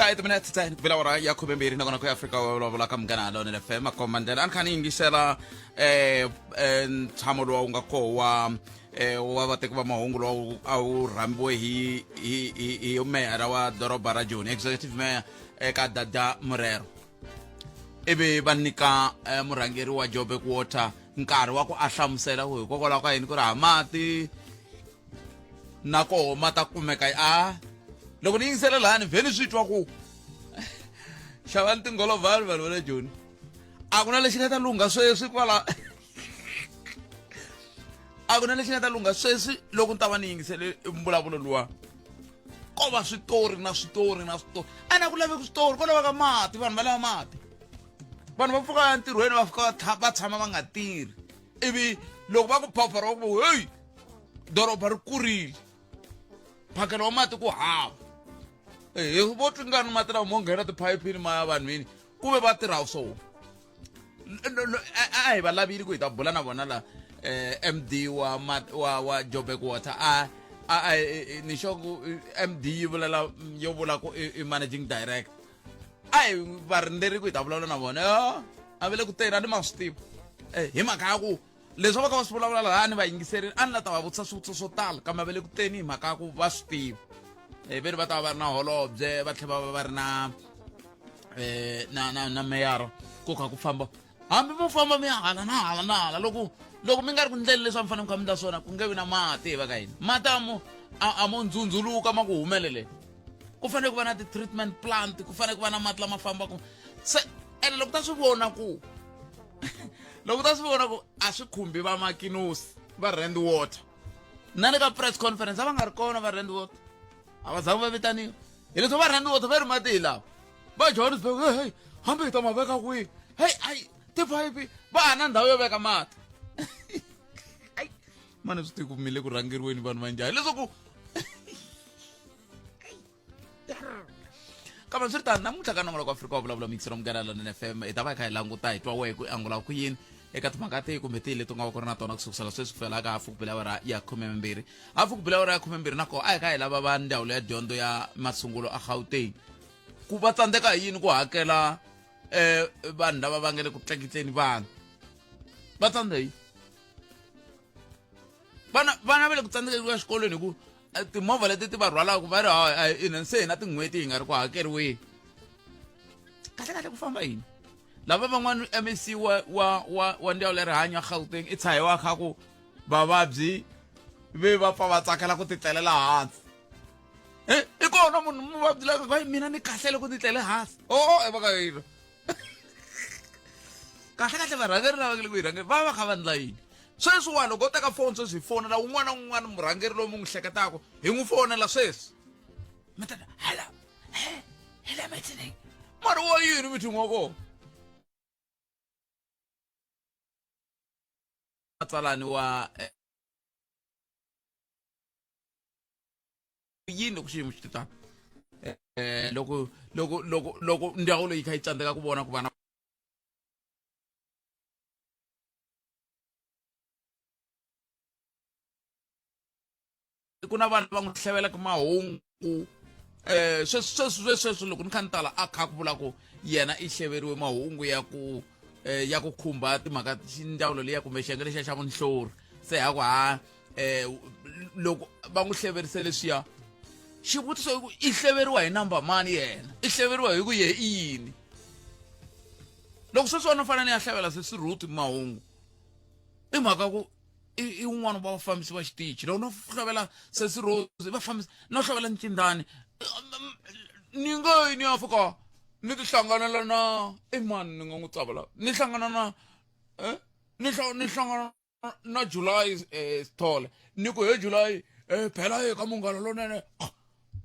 Ka timinete 10 ku bela awara ya 12 nakona ku ya Afrika wa vulavula ka Munghana Lonene FM makomba ndlela a ni kha ni yingisela ntshamo lowu wu nga koho wa wa vateki va mahungu lowu a wu rhambiwe hi meyara wa doroba ra Joni, executive mayor eka Dada Morero, ivi va nyika murhangeri wa Joburg Water nkarhi wa ku a hlamusela ku hikokwalaho ka yini ku ri ha mati na koho ma ta kumeka. A loko ni yingisela laha ni vhe ni swi twa ku xavani tingolovhani vanhu va le Joni, a ku na lexi nga ta lungha sweswi kwala, a ku na lexi nga ta lungha sweswi loko ni ta va ni yingisele mbulavulo luwa. Ko va switori na switori na switori, a na ku laveki switori, ko laveka mati. Vanhu va lava mati, vanhu va pfuka entirhweni va fika va tshama va nga tirhi, ivi loko va ku phapha ra ku heyi doroba ri kurile, mphakelo wa mati ku hava. Hi vo twingani mati lawa mo nghena tiphayiphini ma ya vanhwini ku ve va tirha swona. A hi va lavile ku hi ta bula na vona la MD wa Joburg Water. A ni sure ku MD yi vulela yo vula ku i managing director. A hi va rindzeri ku hi ta vulavula na vona, a va le ku teni, a ni ma swi tiva hi mhaka ya ku leswi va ka va swi vulavula laha ni va yingiserini, a ni la ta va vutisa swivutiso swo tala, kambe va le ku teni hi mhaka ya ku va swi tiva. Ve ri va ta va va ri na holobye, va tlhela va va va ri na na meyara ku kha ku famba. Hambi mo famba mi ya hala na hala na hala, loko mi nga ri ku ndleni leswi a mi fanele mi kha mi ndla swona, ku nge vi na mati. Hi va ka yini mati a mo ndzundzuluka ma ku humelele? Ku fanele ku va na ti-treatment plant, ku fanele ku va na mati lama fambaka se. Ene loko ta swi vona ku a swi khumbi va makinosi va Rand Water, na le ka press conference a va nga ri kona va Rand Water, a va zangi va vitaniwa. Hi leswi va Rand Water va ri mati hi lava va Johannesburg, hey, hambi hi ta ma veka kwihi? Hey, ayi tiphayiphi va ha na ndhawu yo veka mati. Ai mani, swi tiku mi le ku rhangeriweni vanhu va njhani leswaku. Kambe swi ri tano, namuntlha ka nongonoko Afrika wa vulavula mixi ra Munghana Lonene FM, hi ta va hi kha hi languta hi twa wehe ku angula ku yini eka timhaka tihi kumbe tihi leti u nga va ku ri na tona kusukusela sweswi ku fela ka hafu ku bela awara ya 12. Hafu ku bela awara ya 12 na koho a hi kha hi lava va ndzawulo ya dyondzo ya masungulo a Gauteng ku va tsandzeka hi yini ku hakela vanhu lava va nga le ku tleketleni vana. Va tsandza hi vana va le ku tsandzekeni ku ya xikolweni hi ku timovha leti ti va rhwalaka va ri hayi ina se hi na tin'hweti hi nga ri ku hakeriweni. Kahle kahle ku famba yini? Lava van'wana MEC wa ndzawulo ya rihanyo ya Gauteng i tshahiwa kha ku vavabyi ve va pfa va tsakela ku titlelela hansi. I kona munhu muvabyi la va mina ni kahle loko ni tlele hansi o e va ka yini? Kahle kahle varhangeri lava nga le ku hi rhangeri va va kha va ndla yini sweswiwani? Loko u teka foni sweswi hi fonela un'wana na un'wana murhangeri lowu mi n'wi hleketaka, hi n'wi fonela sweswi, mi ta hello, hello, meeting mara wa yini meeting wa kona? Matsalani wa yini loko xiyimo xi titana loko ndzawulo yi kha yi tsandzeka ku vona ku va na ku na vanhu va n'wi hlevelaka mahungu sweswi loko ni kha ni tala a kha ku vula ku yena i hleveriwe mahungu ya ku khumba timhaka ndzawulo leya kumbe xiyenge lexiya xa vunhlori se ha ku ha loko va n'wi hleverise leswiya, xivutiso i ku i hleveriwa hi number mani? Yena i hleveriwa hi ku ye i yini? Loko sweswi wa no fana ni ya hlevela sesi Ruth mahungu, i mhaka ku i un'wana wa vafambisi va xitichi. Loko no hlevela sesi Rose i vafambisi, no hlevela ncindani, ni nge ni ya fika ni ti hlanganela na i mani, ni nga n'wi tsavula ni hlangana na ni hlangana na July Sithole, ni ku he July phela ye ka Munghana Lonene,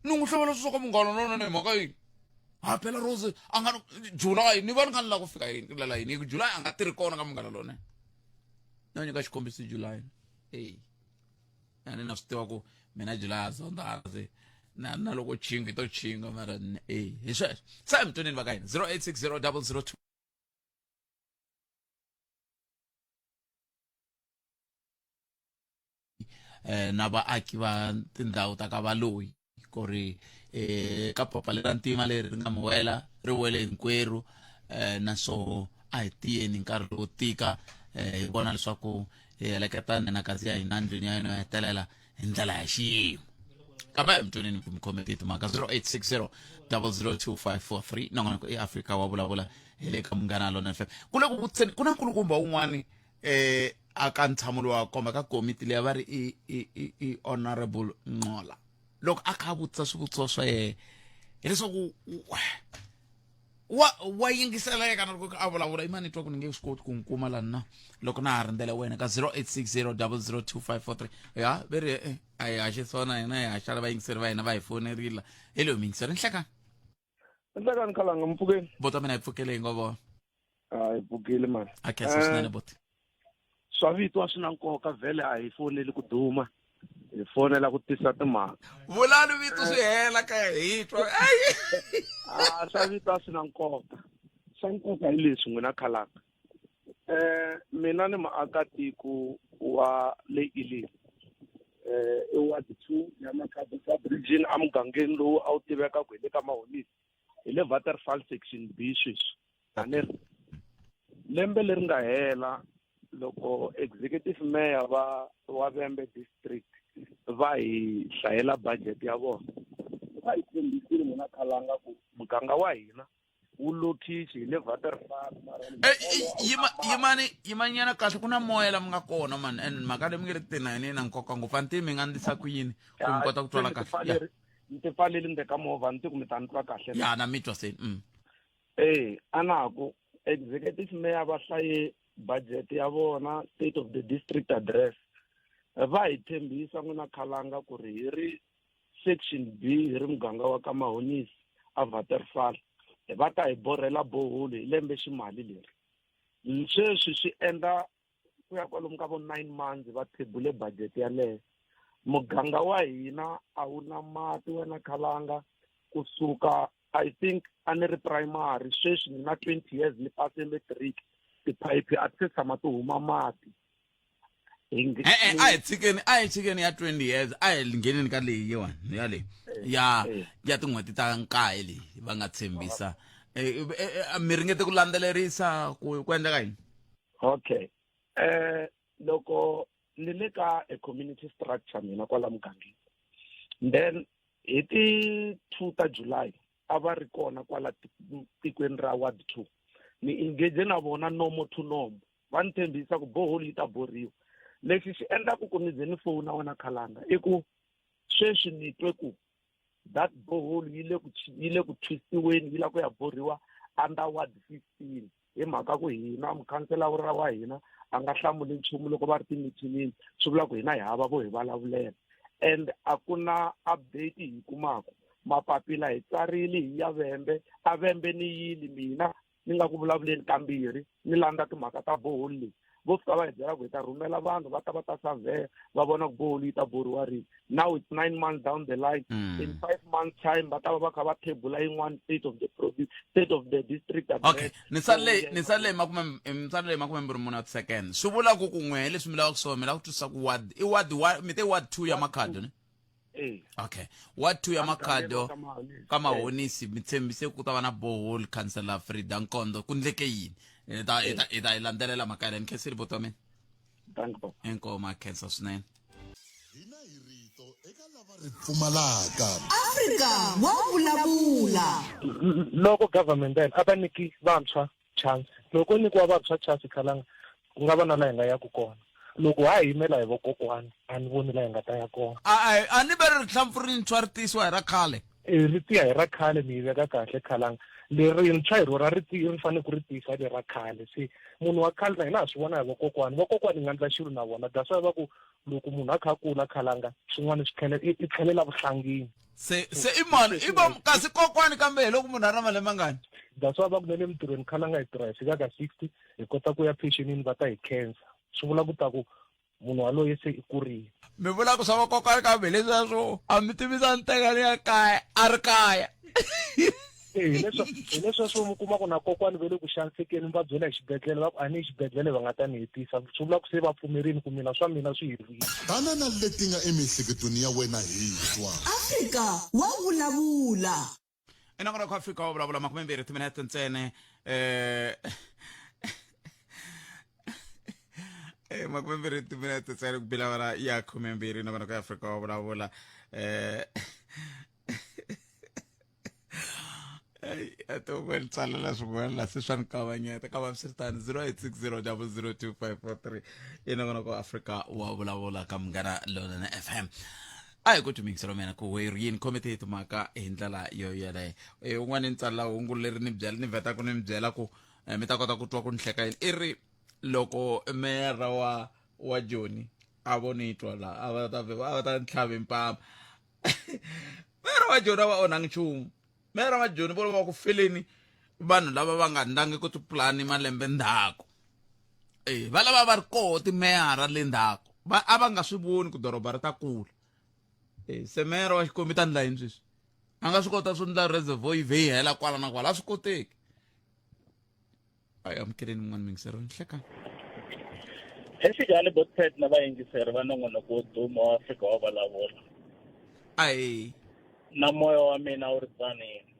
ni n'wi hlevela sweswo ka Munghana Lonene hi mhaka yini? Ha phela Rose a nga July ni va ni kha ni lava ku fika yini lela yini hi ku July a nga tirhi kona ka Munghana Lonene. No nyika xikombiso July eyi a ni na swi tiva ku mina July a zonda a se na loko chinga i to chinga mara eyi hi sweswo se mtwaneni va ka hina 0860 002 na vaaki va tindhawu ta ka Valoyi. ku ri um ka papa lera ntima leri ri nga mi wela ri wele hinkwerhu um naswo a hi tiyeni nkarhi lowo tika um hi vona leswaku hi heleketa nhenakazi ya hina ndlwini ya yena yo hetelela hi ndlela ya xiyimo. Kambe mtwaneni ku mi khome timhaka 0860 002543 nongonoko i Afrika wa vulavula hi le ka Munghana Lona FM. Ku le ku vutiseni ku na nkulukumba wun'wani eh aka ntshamo lowa komba ka komiti leyi va ri i i i, i honorable Nqola loko a kha a vutisa swivutiso swa yena hileswaku wa wa yingiseleka na loko a vulavula i mani twa ku ni nge swi koti ku n'wi kuma lani na loko na ha rindzele wena ka 0860 002543 ya ve ri eh, a hi haxe swona hina hi haxa vayingiseri va hina va hi fonerile hello miyingiseri nhlekani. Nhlekani khalanga mpfukeni. Bota mina hi pfukele hi ngo vona. A hi pfukile mani. A khensa swinene boti. Swa vito a swi na nkoka vhele a hi foneli ku duma hi fonela ku tisa timhaka. Vulani vito swi hela ka hi twa. A swa vito a swi na nkoka. Swa nkoka hi leswi n'wina khalanga. Mina ni muakatiko wa le Elim. I ward 2 ya Makhado sub region emugangeni lowu a wu tiveka ku hi le ka Mahonisi hi le Waterfall section B sweswi. A ni ri lembe leri nga hela loko executive mayor va wa Vhembe district va hi hlayela budget ya vona va hi tshembisile mina khalanga ku muganga wa hina wu lokixi hi le Waterfall mara Eh, yima yimani yimanyana kahle ku na moya la mi nga kona man and mhaka leyi mi nge ri tena yini yi na nkoka ngopfu a ni tivi mi nga ndlisa ku yini ku mi kota ku twala kahle ya ni ti pfaleli ndzeni ka movha ni ti ku mi ta ni twa kahle ya na mi twa se. Eh anaku executive mayor va hlaye budget ya vona state of the district address va hi tshembisa n'wina khalanga ku ri hi ri section B hi ri muganga wa ka Mahonisi a Waterfall va ta hi borhela borehole hi lembe ximali leri. Sweswi swi endla ku ya kwalomu ka vo 9 months va thebule budget yaleyo. Muganga wa hina a wu na mati wena khalanga kusuka I think a ni ri primary sweswi ni na 20 years ni pase matric tiphayiphi a ti se tshama ti huma mati. E-e, a hi tshikeni a hi tshikeni ya 20 years a hi ngheneni ka leyi yiwani ya leyi ya ya tin'hweti ta nkaye leyi va nga tshembisa. Mi ringete ku landzelerisa ku ku endleka yini? Okay. Loko ni le ka a community structure mina kwala mugangeni then hi ti 2 ta July a va ri kona kwala tikweni ra ward 2 ni engage na vona nomo to nomo va ni tshembisa ku borehole yi ta borhiwa. Lexi xi endlaku ku ni ze ni fowuna wena khalanga i ku sweswi ni twe ku that borehole yi le ku yi le ku twistiweni yi lava ku ya borhiwa under ward 15 hi mhaka ku hina mukhansela wa hina a nga hlamuli nchumu loko va ri timithinini swi vula ku hina hi hava vo hi vulavulela and a ku na update hi kumaka mapapila hi tsarile hi ya Vhembe a Vhembe ni yili mina ni nga ku vulavuleni kambirhi ni landza timhaka ta borehole leyi vo fika va hi byela ku hi ta rhumela vanhu va ta va ta surveya va vona ku borehole yi ta boriwa rini. Now it's 9 months down the line. In 5 months time va ta va va kha va table yin'wana state of the province state of the district address. Okay ni sale ni sale makume ni sale makume mbirhi mune wa second swi vula ku kun'we hi leswi mi lavaka swona mi lava ku twisisa ku ward i ward wa mi te ward 2 ya Makhado ne? Eh. Okay ward 2 ya Makhado ka Mahonisi mi tshembise ku ta va na borehole councillor Frida Nkondo ku ndleke yini hi ta hi ta hi ta yi landzelela mhaka yaleyo ni khensile buti wa mina. Thank you. Inkomu khensa swinene. Hina hi rito eka lava ri pfumalaka. Afrika wa vulavula. Loko government ya hina a va nyiki vantshwa chance loko ko nyikiwa vantshwa chance khalanga ku nga va na la hi nga yaku kona loko ha yimela hi vokokwani a ni voni la hi nga ta ya kona. A a ni ve ri rihlampfu rintshwa ri tiyisiwa hi ra khale. E ri tiya hi ra khale mi yi veka kahle khalanga lerintshwa hi rona ri ri fanele ku ri tiyisa lera khale se munhu wa khale na hina ha swi vona hi vokokwani vokokwani hi nga ndla xilo na vona that's why va ku loko munhu a kha a kula khalanga swin'wana swi tlhela i tlhelela vuhlangini. Se se i mani i va kasi kokwani kambe hi loko munhu a ri na malembe mangani? That's why va ku na le mintirhweni khalanga hi tirha hi fika ka 60 hi kota ku ya pensionini va ta hi khensa swi vula ku ta ku munhu waloye se i kurile. Mi vula ku swa vakokwani kambe leswiya swo a mi tivisa ni teka ni ya kaya a ri kaya. E hi leswo hi leswo swo mi kuma ku na kokwani va le ku xanisekeni mi va byela hi xibedhlele va ku a ni yi xibedhlele va nga ta ni hetisa swi vula ku se va pfumerile ku mina swa mina swi herile. Tana na leti nga emiehleketweni ya wena hi twa. Afrika wa vulavula. Enongonoko Afrika wa vulavula 20 timinete ntsena eh 20 timinete ntsena ku bila awara ya 12 nongonoko ya Afrika wa vulavula Ey, a to ku ni tsalela swin'wana la se swa ni kavanyeta ka vaviswiritano 0860 002 543 i nongonoko wa Afrika wa vulavula ka Munghana Lonene FM a hi ku timingiselo mina ku weri yini khomete hi timhaka hi ndlela yo yeleyo e un'wana ni tsalela hungu leri ni byela ni vhetaka ni mi byela ku mi ta kota ku twa ku ni hleka yini i ri loko meyara wa wa Joni a vo ni twa la a va ta a va ta ni tlhavi mpama meyara wa Joni a va onhangi nchumu meyara wa Joni vo va ku feleni vanhu lava va nga ndlangi ku tipulani malembe ndzhaku e va lava va ri koho timeyara le ndzhaku va a va nga swi voni ku doroba ri ta kula e se meyara wa xikombi ta ndla yini sweswi a nga swi kota swo ndla reservoir yi vhe yi hela kwala na kwala a swi koteki a yi amukeleni mun'wana mingisero ni hlekani Exikarhi Botpet na vayingiseri va nongonoko wo duma wa Afrika wa vulavula. Ahe. Na moya wa mina wu ri tsanile.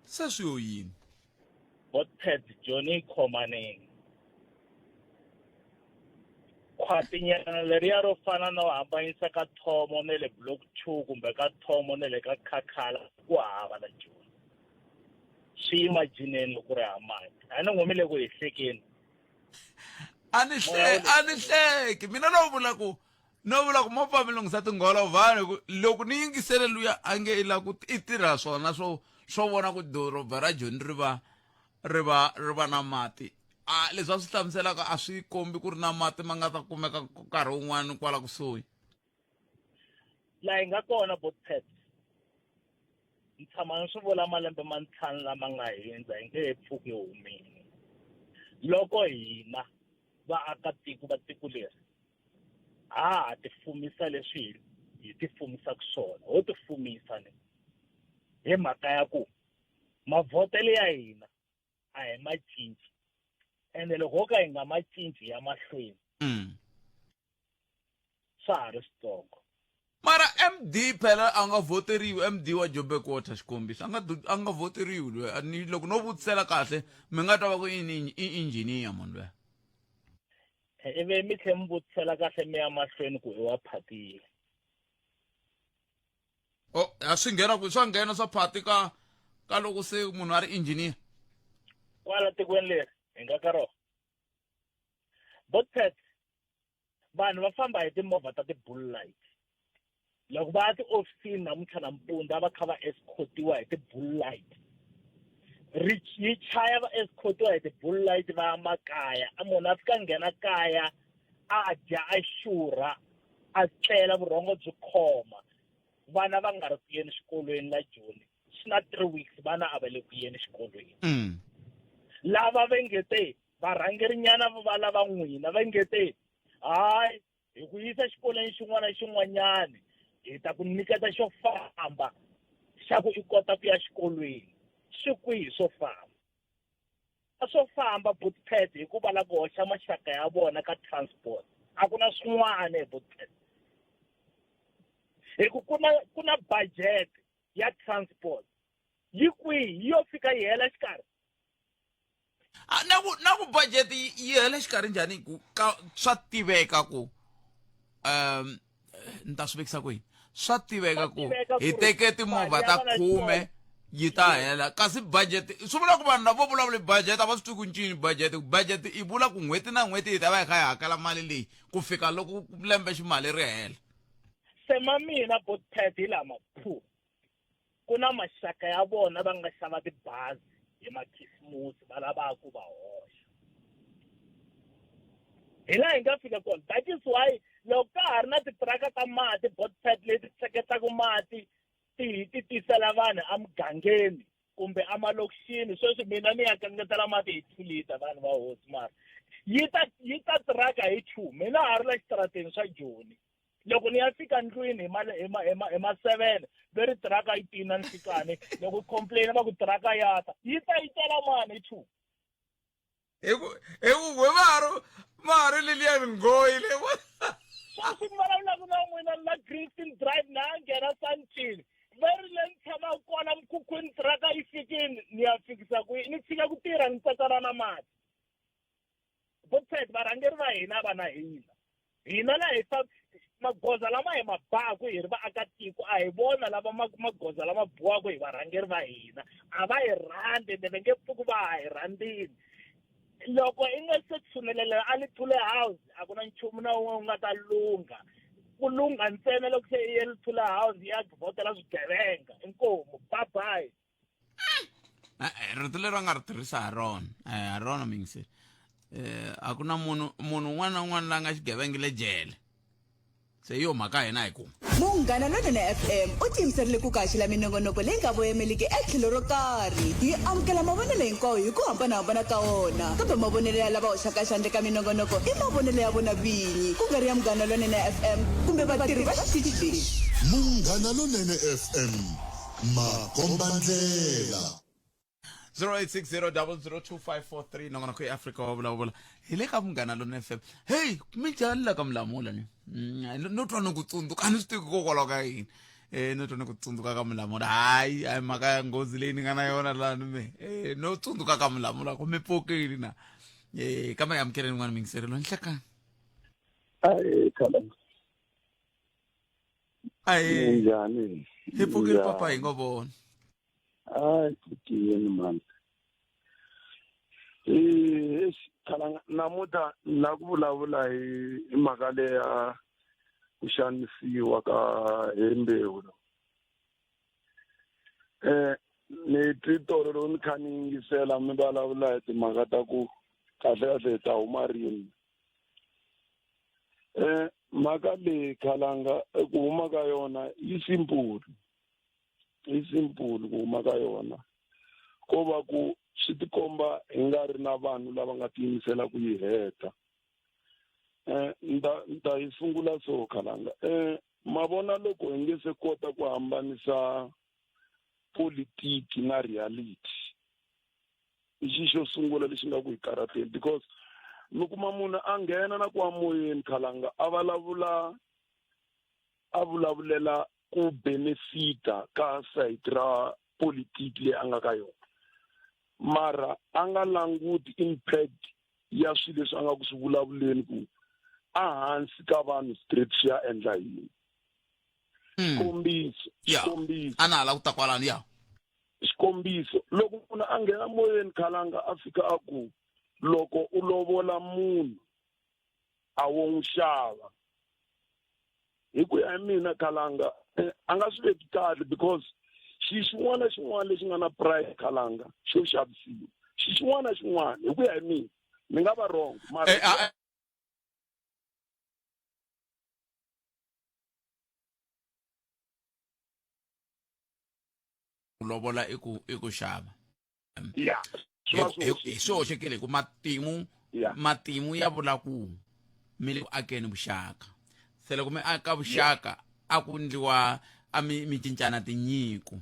Se swi yo yini? Botpet Joni Khomanini. Khwatinyana leriya ro fana no hambanyisa ka Thomo ne le Block 2 kumbe ka Thomo ne le ka Khakhala ku hava la Joni. Swi imajineni loko ku ri hava mati. A ni ngo mi le ku hi hlekeni. A ni hle a ni hleki mina no vula ku no vula ku mo pfa mi lunghisa tingholovhani ku loko ni yingisele luya a nge i la ku i tirha swona swo swo vona ku doroba ra Joni ri va ri va ri va na mati a leswi a swi hlamuselaka a swi kombi ku ri na mati ma nga ta kumeka nkarhi wun'wani kwala kusuhi. Laha hi nga kona Botpet ni tshama ni swi vula malembe ma ntlhanu lama nga hindza hi nge he pfuki hi humile loko hina vaakatiko va tiko leri ha ha tifumisa leswi hi tifumisaka swona ho tifumisa ni hi mhaka ya ku mavhotelo ya hina a hi ma cinci ende loko ho ka hi nga ma cinci ya mahlweni swa ha ri switsongo mara md phela a nga voteriwi md wa Joburg Water xikombiso a nga a nga voteriwi loyi A ni loko no vutisela kahle mi nga twa va ku i i engineer munhu loyi ivi mi tlhe mi vutisela kahle mi ya mahlweni ku i wa phati o a swi nghena ku swa nghena swa phati ka ka loko se munhu a ri engineer kwala tikweni leri hi nga ka rona botpet vanhu va famba hi timovha ta ti-bull light loko va ya tiofisini namuntlha nampundzu a va kha va escortiwa hi ti-bull light ri yi chaya va escortiwa hi ti-bull light va ya makaya a munhu a fika nghena kaya a dya a xurha a tlela vurhongo byi khoma vana va nga ri ku yeni xikolweni la Joni swi na 3 weeks vana a va le ku yeni xikolweni lava va nge te varhangerinyana va lava n'wina va nge te hayi hi ku yisa xikolweni xin'wana na xin'wanyana hi ta ku nyiketa xo famba xa ku i kota ku ya xikolweni swi kwihi swo famba a swo famba botpet hikuva la ku hoxa maxaka ya vona ka transport a ku na swin'wana hi botpet hi ku ku na ku na budget ya transport yi kwihi yi yo fika yi hela xikarhi Ah, na ku na ku budget yi yi hela xikarhi njhani ku ka swa tiveka ku um ni ta swi vekisa ku yini swa tiveka ku hi teke timovha ta khume yi ta hela kasi budget swi vula ku vanhu lavo vulavula budget a va swi twi ku ncini budget budget i vula ku n'hweti na n'hweti hi ta va hi kha hi hakela mali leyi ku fika loko lembe ximali ri hela se ma mina botpad hi lama phu ku na maxaka ya vona va nga xava tibazi hi makhisimusi va lavaka ku va hoxa hi laha hi nga fika kona that is why loko ka ha ri na titiraka ta mati botpad leti tseketaka mati ti hi ti tisela vanhu emugangeni kumbe emalokixini sweswi mina ni ya kangetela mati hi 2 liter vanhu va hosi mara yi ta yi ta tiraka hi 2 mina ha ri la xitarateni swa Joni. Loko ni ya fika ndlwini hi ma hi ma hi ma hi ma 7 ve ri tiraka yi tina nhlikani. Loko complain va ku tiraka ya ta, yi ta yi tela mani hi 2. Hi ku hi ku we ma ha ri leliya nghoyi le. Sweswi ni vulavulaka na n'wina la Greenfield Drive na nghena Sandton. Va ri le ni tshamaka kona mukhukhwini tiraka yi fikini ni ya fikisa ku ni tshika ku tirha ni tsatsana na mati. Botset varhangeri va hina va na hina. Hina la hi fa magoza lama hi ma baku hi ri vaakatiko a hi vona lava magoza lama biwaka hi varhangeri va hina. A va hi rhandzi ende va nge pfuki va ha hi rhandzini. Loko i nga se tshunelela a Lethule House a ku na nchumu na wun'we wu nga ta lungha. Ku lungha ntsena loko se i ye Lethule House ya vhotela swigevenga. Inkomu. Bye bye. Rito leri va nga ri tirhisa ha rona ha rona mingise a ku na munhu munhu un'wana na un'wana la nga xigevenga le jele se hi yo mhaka hina hi ku Munghana Lonene FM u tiyimiserile ku kaxela minongonoko leyi nga voyemeliki etlhelo ro karhi. Yi amukela mavonelo hinkwawo hi ku hambanahambana ka wona, kambe mavonelo ya lava hoxaka xandla eka minongonoko i mavonelo ya vona vinyi, ku nga ri ya Munghana Lonene FM kumbe vatirhi va xitichi lexi. Munghana Lonene FM makombandlela. 0860002543 nongonoko ya Afrika wa vulavula hi le ka Munghana Lonene FM. Hey, minjhani la ka Mulamula ni? No twa ni ku tsundzuka, a ni swi tivi hikokwalaho ka yini. No twa ni ku tsundzuka ka Mulamula. Hayi, a hi mhaka ya nghozi leyi ni nga na yona lani me. No tsundzuka ka Mulamula ku mi pfukile na. Kambe amukeleni n'wana mingiserelo nhlekani. Ayi khala. Ayi. Minjhani? Hi pfukile papa hi ngo vona. Hayi kutiyeni mani. Khala namuntlha ni lava ku vulavula hi mhaka leya ku xanisiwa ka hi mbewu. Ni twi tolo loko ni kha ni yingisela mi vulavula hi timhaka ta ku kahle kahle hi ta huma rini. Mhaka leyi khalanga ku huma ka yona yi simple. Yi simple ku huma ka yona. Ko va ku swi tikomba hi nga ri na vanhu lava nga tiyimisela ku yi heta. Nda yi sungula so khalanga. Mavona loko hi nge se kota ku hambanisa politiki na reality. I xi xo sungula lexi nga ku hi karhateni because mi kuma munhu a nghena na ku amoyeni khalanga a vulavula a vulavulela ku benefita ka side ra politiki leyi a nga ka yona. Mara a nga languti impact ya swilo leswi a nga ku swi vulavuleni ku a hansi ka vanhu straight swi ya endla yini. Xikombiso, xikombiso. A na ha lava ku ta kwalano, ya. Xikombiso, loko munhu a nghena moyeni khalanga a fika a ku loko u lovola munhu a wo n'wi xava. Hi ku ya hi mina khalanga a nga swi veki kahle because xi xin'wana na xin'wana lexi nga na price khalanga xo xavisiwa. Xi xin'wana na xin'wana hi ku ya hi mina ni nga va wrong mara Ku lovola i ku i ku xava. Ya, swi va swi hoxekile. Swi hoxekile hi ku matimu matimu ya vula ku mi le ku akeni vuxaka. Se loko mi aka vuxaka a ku ndliwa a mi cincana tinyiko.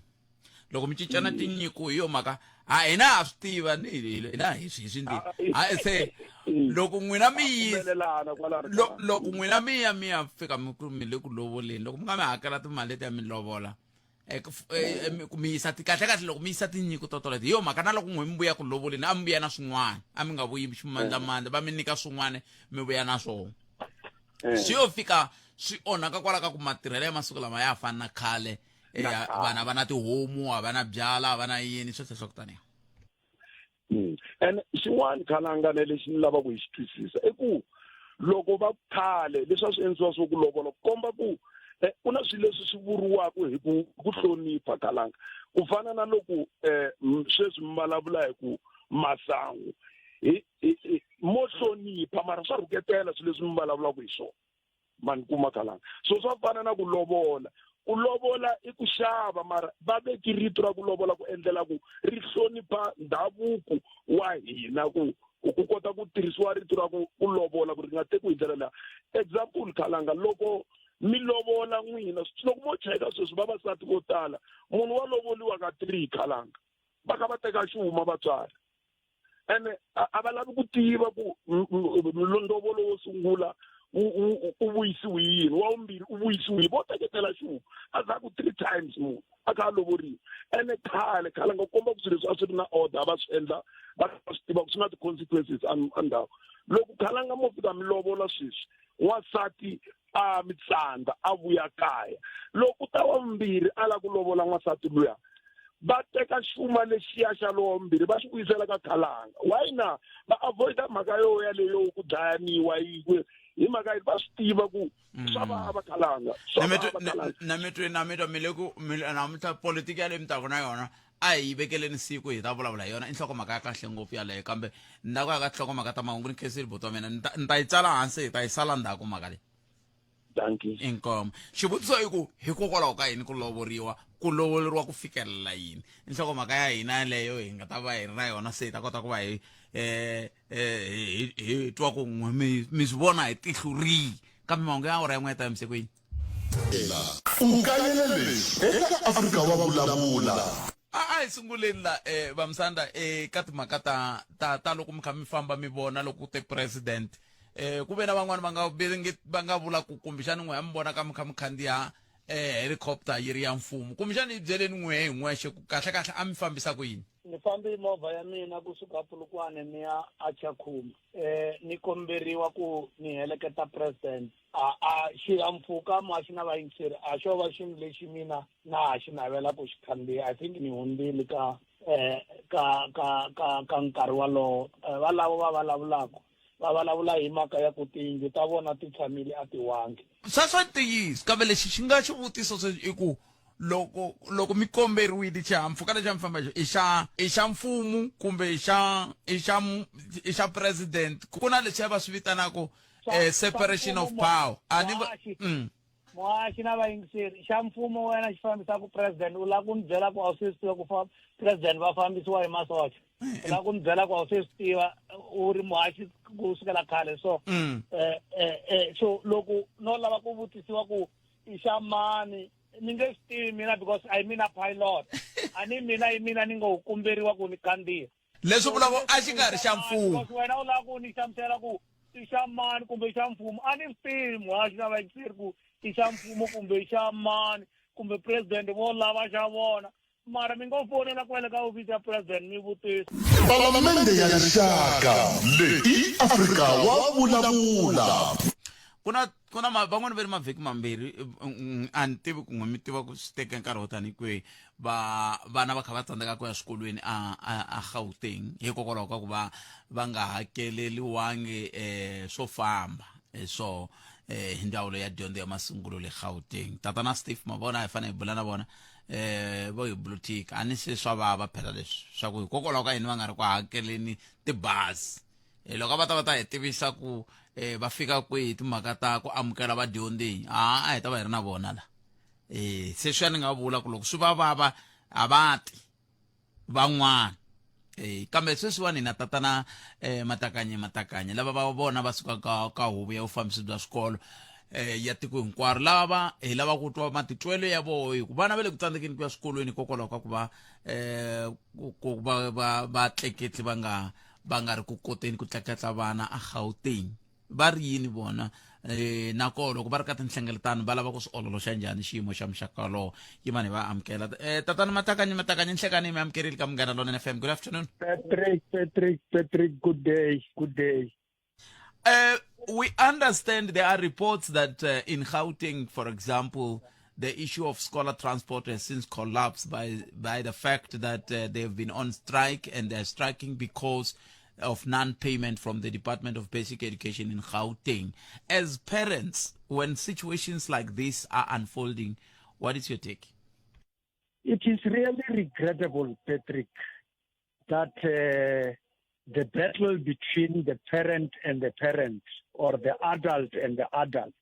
Loko mi cincana tinyiko hi yo mhaka ha hina ha swi tiva ni hina hi swi swi ndli. Ha se loko n'wina mi yisa loko n'wina mi ya mi ya fika mi ku mi le ku lovoleni loko mi nga mi hakela timali leti ya mi lovola ku mi yisa kahle kahle loko mi yisa tinyiko to toleto hi yo mhaka na loko n'we mi vuya ku lovoleni a mi vuya na swin'wana a mi nga vuyi ximandlamandla va mi nyika swin'wana mi vuya na swona. Swi yo fika swi onhaka kwala ka ku matirhelo ya masiku lama ya fani na khale. Vanhu a va na tihomu, a va na byala, a va na yini sweswo swa ku taniya. And xin'wana khalanga ne lexi ni lavaka ku hi xi twisisa i ku loko va khale leswi a swi endliwa swo ku lovola ku komba ku ku na swilo leswi swi vuriwaka hi ku hlonipha khalanga ku fana na loko sweswi mi vulavula hi ku masangu hi mo hlonipha mara swa rhuketela swilo leswi mi vulavulaka hi swona. Mani kuma khalanga. So swa fana na ku lovola. Ku lovola i ku xava mara va veki rito ra ku lovola ku endlela ku ri hlonipha ndhavuko wa hina ku ku kota ku tirhisiwa rito ra ku lovola ku ri nga tekiwi hi ndlela leyi. Example khalanga loko Mi lovola n'wina loko mo cheka sweswi vavasati vo tala munhu wa lovoliwa ka 3 khalanga va kha va teka xuma vatswari ene a va lavi ku tiva ku ndzovolo wo sungula u vuyisiwe yini wa vumbirhi u vuyisiwile vo teketela xuma a za ku 3 times munhu a kha a lovoriwa ene khale khale nga komba ku swilo leswi a swi ri na order a va swi endla va swi tiva ku swi na ti-consequences endzhaku loko khalanga mo fika mi lovola sweswi n'wansati a mi tsandza a vuya kaya loko ta wa vumbirhi a lava ku lovola n'wansati luya va teka xuma lexiya xa lowa vumbirhi va xi vuyisela ka khalanga why na va avoida mhaka yo yaleyo ku dlayaniwa yi hi mhaka yi va swi tiva ku swa vava khalanga swa vava khalanga na mi twi na mi twa mi le ku mi namuntlha politiki ya le mi taku na yona a hi yi vekeleni siku hi ta vulavula hi yona i nhlokomhaka ya kahle ngopfu yaleyo kambe ni ta ku ya ka tinhlokomhaka ta mahungu ni khensile buti wa mina ni ta ni ta yi tsala hansi hi ta yi sala ndzhaku mhaka leyi dankie inkomo xivutiso i ku hikokwalaho ka yini ku lovoriwa ku lovoleriwa ku fikelela yini i nhlokomhaka ya hina yaleyo hi nga ta va hi ri na yona se hi ta kota ku va hi um hi hi twa ku n'we mi mi swi vona hi tihlo rihi kambe mahungu ya awara yin'we ya ta yimise ku yini U kayela leswi eka Afrika wa Vulavula. A a hi sunguleni la eh vamsanda eka timhaka ta ta ta loko mi kha mi famba mi vona loko ku te president eh ku ve na van'wani va nga va nga vula ku kumbexani n'we a mi vona ka mi kha mi khandziya eh helicopter yi ri ya mfumo kumbexani yi byeleni n'we hi n'wexe ku kahle kahle a mi fambisa ku yini Ni fambe hi movha ya mina kusuka Polokwane ni ya a Tshakhuma ni komberiwa ku ni heleketa president a a xihahampfhuka mo a xi na vayingiseri a xo va xilo lexi mina na ha xi navela ku xi khandziya I think ni hundzile ka ka ka ka ka nkarhi walowo valavo va vulavulaka va vulavula hi mhaka ya ku tiyindlu ta vona ti tshamile a ti wangi. Sweswo i ntiyiso kambe lexi xi nga xivutiso sweswi i ku loko loko mi komberiwile xihahampfhuka lexi a mi famba hi xona i xa i xa mfumo kumbe i xa i xa i xa president ku na leswiya va swi vitanaka eh, separation of power a ni Muhaxi na vayingiseri xa mfumo wena xi fambisaka president u lava ku ni byela ku a wu se swi tiva ku president va fambisiwa hi masocha u lava ku ni byela ku a wu se swi tiva u ri muhaxi ku sukela khale so mm. eh, eh, eh, so loko no lava ku vutisiwa ku i xa mani ni nge swi tivi mina because a yi mina pilot a ni mina yi mina ni ngo kumberiwa ku ni khandziya leswi vulaka a xi nga ri xa mfumo wena u lava ku ni hlamusela ku i xa mani kumbe i xa mfumo a ni swi tivi muhaxi na vayingiseri ku i xa mfumo kumbe i xa mani kumbe president vo lava xa vona mara mi ngo fonela kwele ka ofisi ya president mi vutisa Palamende ya Rixaka leyi i Afrika wa vulavula. Ku na ku na van'wani va ri mavhiki mambirhi a ni tivi ku n'we mi tiva ku swi teke nkarhi wo tani kwihi va vana va kha va tsandzeka ku ya swikolweni a a a Gauteng hikokwalaho ka ku va va nga hakeleliwangi swo famba hi swo hi ndzawulo ya dyondzo ya masungulo le Gauteng tatana Steve Mavona hi fanele hi bula na vona vo hi blue tick a ni se swa vava phela leswi swa ku hikokwalaho ka yini va nga ri ku hakeleni tibazi Eh, loko a va ta va ta hi tivisa ku eh, va fika kwihi timhaka ta ku amukela vadyondzi a a hi ta va hi ri na vona la eh se swi ya ni nga vula ku loko swi va vava a va ti van'wana eh kambe sweswiwani na tatana eh matakanye matakanye lava va vona va suka ka ka huvo ya vufambisi bya swikolo eh ya tiko hinkwaro lava hi lava ku twa matitwelo ya voho hi ku vana va le ku tsandzekeni ku ya swikolweni hikokwalaho ka ku va eh ku va va vatleketli va nga va nga ri ku koteni ku tleketla vana a Gauteng va ri yini vona eh na koho loko va ri ka tinhlengeletano va lava ku swi ololoxa njhani xiyimo xa muxaka wolowo yimani va amukela eh tatana Matakanyi Matakanyi nhlekani mi amukerile ka Munghana Lonene FM good afternoon Patrick Patrick Patrick good day good day We understand there are reports that in Gauteng, for example, the issue of scholar transport has since collapsed by, by the fact that they've been on strike and they're striking because of non-payment from the Department of Basic Education in Gauteng. As parents, when situations like this are unfolding, what is your take? It is really regrettable, Patrick, that the battle between the parent and the parent, or the adult and the adult,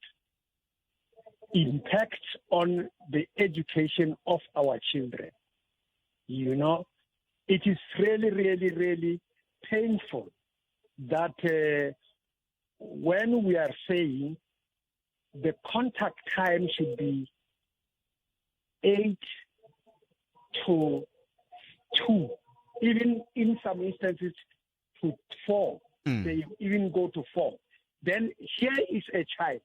impacts on the education of our children. You know, it is really, really, really painful that when we are saying the contact time should be 8 to 2, even in some instances to 4. Mm. They even go to 4. Then here is a child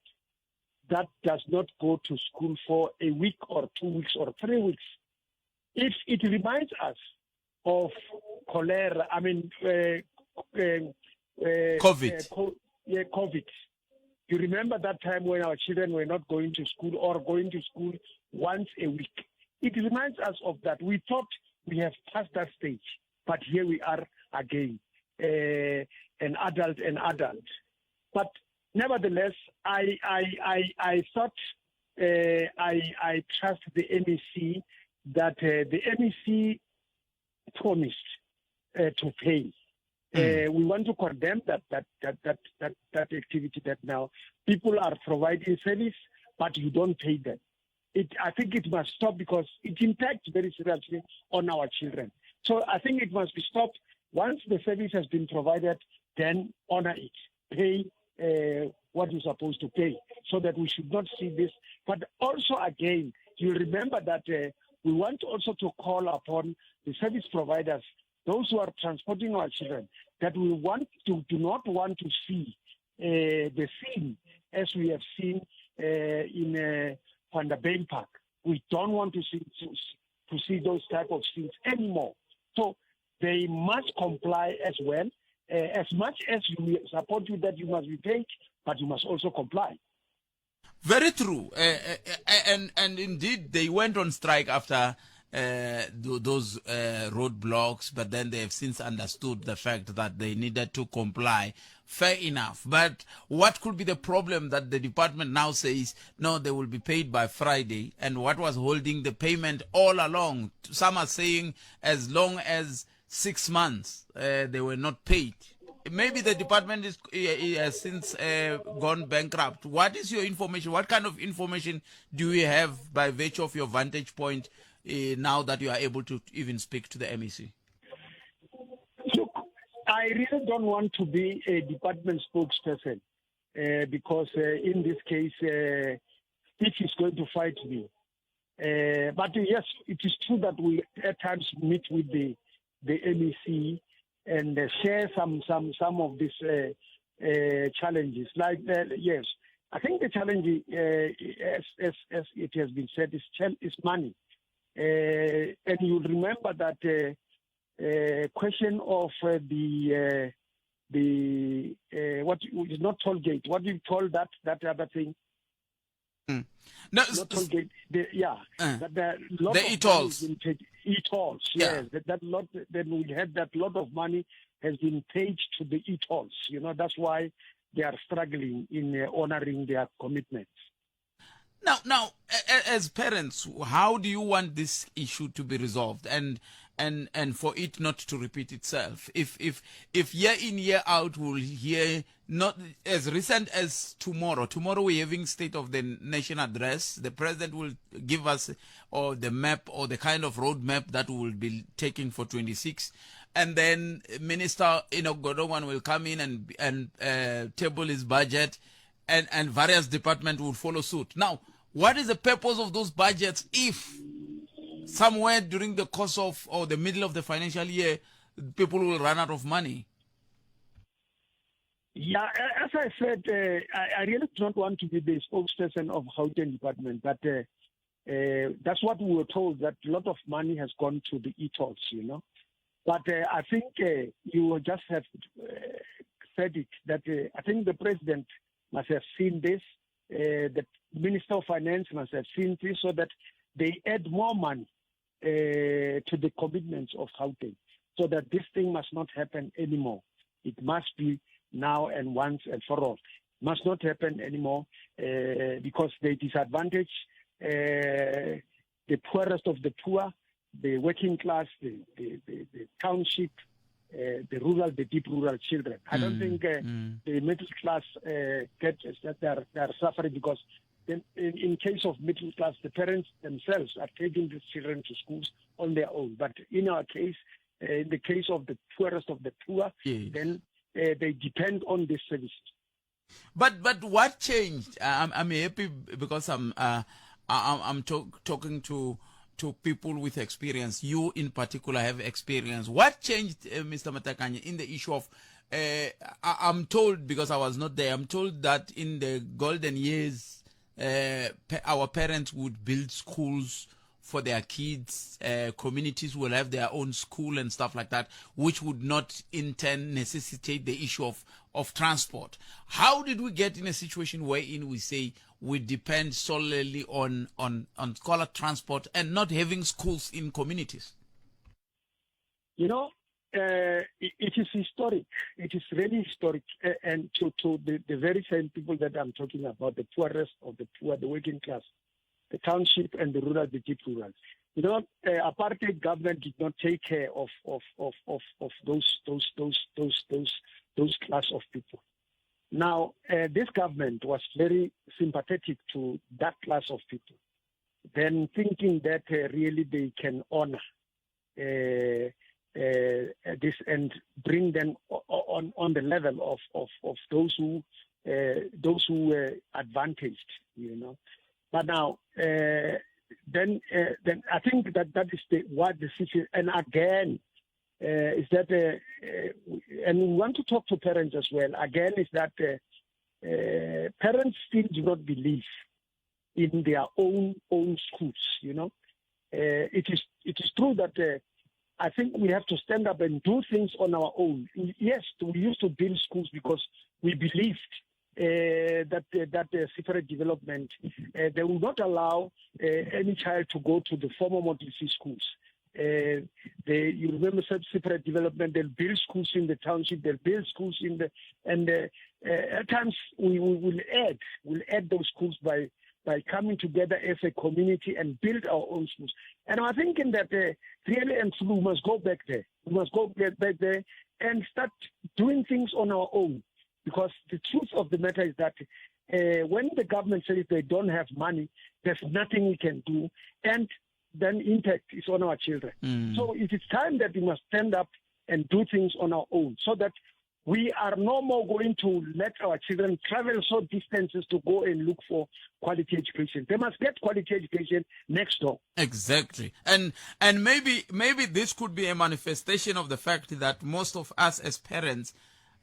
that does not go to school for a week or 2 weeks or 3 weeks. If it reminds us of cholera, I mean, COVID. COVID. You remember that time when our children were not going to school or going to school once a week. It reminds us of that. We thought we have passed that stage, but here we are again, an adult, an adult. But nevertheless, I thought I trust the MEC that the MEC promised to pay. We want to condemn that activity that now people are providing service, but you don't pay them. I think it must stop because it impacts very seriously on our children. So I think it must be stopped. Once the service has been provided, then honor it. Pay what you're supposed to pay so that we should not see this. But also, again, you remember that we want also to call upon the service providers, those who are transporting our children, that we want to do not want to see the scene as we have seen in Vanderbijl Park. We don't want to see those type of scenes anymore. So they must comply as well. As much as we support you that you must be paid, but you must also comply. Very true. And indeed, they went on strike after those roadblocks, but then they have since understood the fact that they needed to comply. Fair enough. But what could be the problem that the department now says, no, they will be paid by Friday, and what was holding the payment all along? Some are saying as long as 6 months they were not paid. Maybe the department is has since gone bankrupt. What is your information? What kind of information do you have by virtue of your vantage point now that you are able to even speak to the MEC? Look, I really don't want to be a department spokesperson because in this case, Steve is going to fight me. But yes, it is true that we at times meet with the MEC and share some of these challenges. Like, yes, I think the challenge, as it has been said, is money. And you'll remember that question of the what is not toll gate. What do you call that other thing? Mm. No, not toll gate. The e-tolls. E-tolls, yes. Yeah. That lot. Then we had that lot of money has been paid to the e-tolls. You know, that's why they are struggling in honoring their commitments. Now, as parents, how do you want this issue to be resolved and for it not to repeat itself? If year in, year out, we'll hear, not as recent as tomorrow. Tomorrow we're having State of the Nation address. The president will give us or the map or the kind of roadmap that we will be taking for 26. And then Minister Enoch Godongwana will come in and table his budget, and various departments will follow suit. Now, what is the purpose of those budgets if somewhere during the course of or the middle of the financial year, people will run out of money? Yeah, as I said, I really don't want to be the spokesperson of Gauteng Department, but that's what we were told, that a lot of money has gone to the e-tolls, you know. But I think you just have said it, that I think the president must have seen this, the Minister of Finance must have seen this, so that they add more money to the commitments of Gauteng, so that this thing must not happen anymore. It must be now and once and for all. It must not happen anymore because they disadvantage the poorest of the poor, the working class, the township, the rural, the deep rural children. I don't think the middle class get that they are suffering, because then in case of middle class, the parents themselves are taking these children to schools on their own. But in our case, in the case of the poorest of the poor, yes, then they depend on these services. But but what changed? I'm I'm happy because I'm uh, I'm, I'm talk, talking to to people with experience. You in particular have experience. What changed, uh, Mr. Matakanya, in the issue of? Uh, I, I'm told because I was not there. I'm told that in the golden years, uh, our parents would build schools for their kids. Uh, communities will have their own school and stuff like that, which would not in turn necessitate the issue of, of transport. How did we get in a situation wherein we say we depend solely on, on, on scholar transport and not having schools in communities? You know, uh, it, it is historic. It is really historic. Uh, and to, to the, the very same people that I'm talking about, the poorest of the poor, the working class, the township and the rural, the deep rural. You know, uh, apartheid government did not take care of, of, of, of, of those, those, those, those, those, those class of people. Now, uh, this government was very sympathetic to that class of people, then thinking that uh, really they can honor uh, uh, this and bring them on, on the level of, of, of those who uh, those who were advantaged, you know. But now, uh, then, uh, then I think that that is the, what the situation. And again, uh, is that, uh, uh, and we want to talk to parents as well. Again, is that uh, uh, parents still do not believe in their own own schools. You know, uh, it is it is true that uh, I think we have to stand up and do things on our own. Yes, we used to build schools because we believed uh, that uh, that uh, separate development uh, they will not allow uh, any child to go to the former Model C schools. Uh, they, you remember separate development. They'll build schools in the township. They'll build schools in the and uh, uh, at times we, we will add we'll add those schools by by coming together as a community and build our own schools. And I'm thinking that uh, really and truly we must go back there. We must go back there and start doing things on our own. Because the truth of the matter is that uh, when the government says they don't have money, there's nothing we can do. And then impact is on our children. Mm. So it is time that we must stand up and do things on our own so that we are no more going to let our children travel so distances to go and look for quality education. They must get quality education next door. Exactly. And and maybe maybe this could be a manifestation of the fact that most of us as parents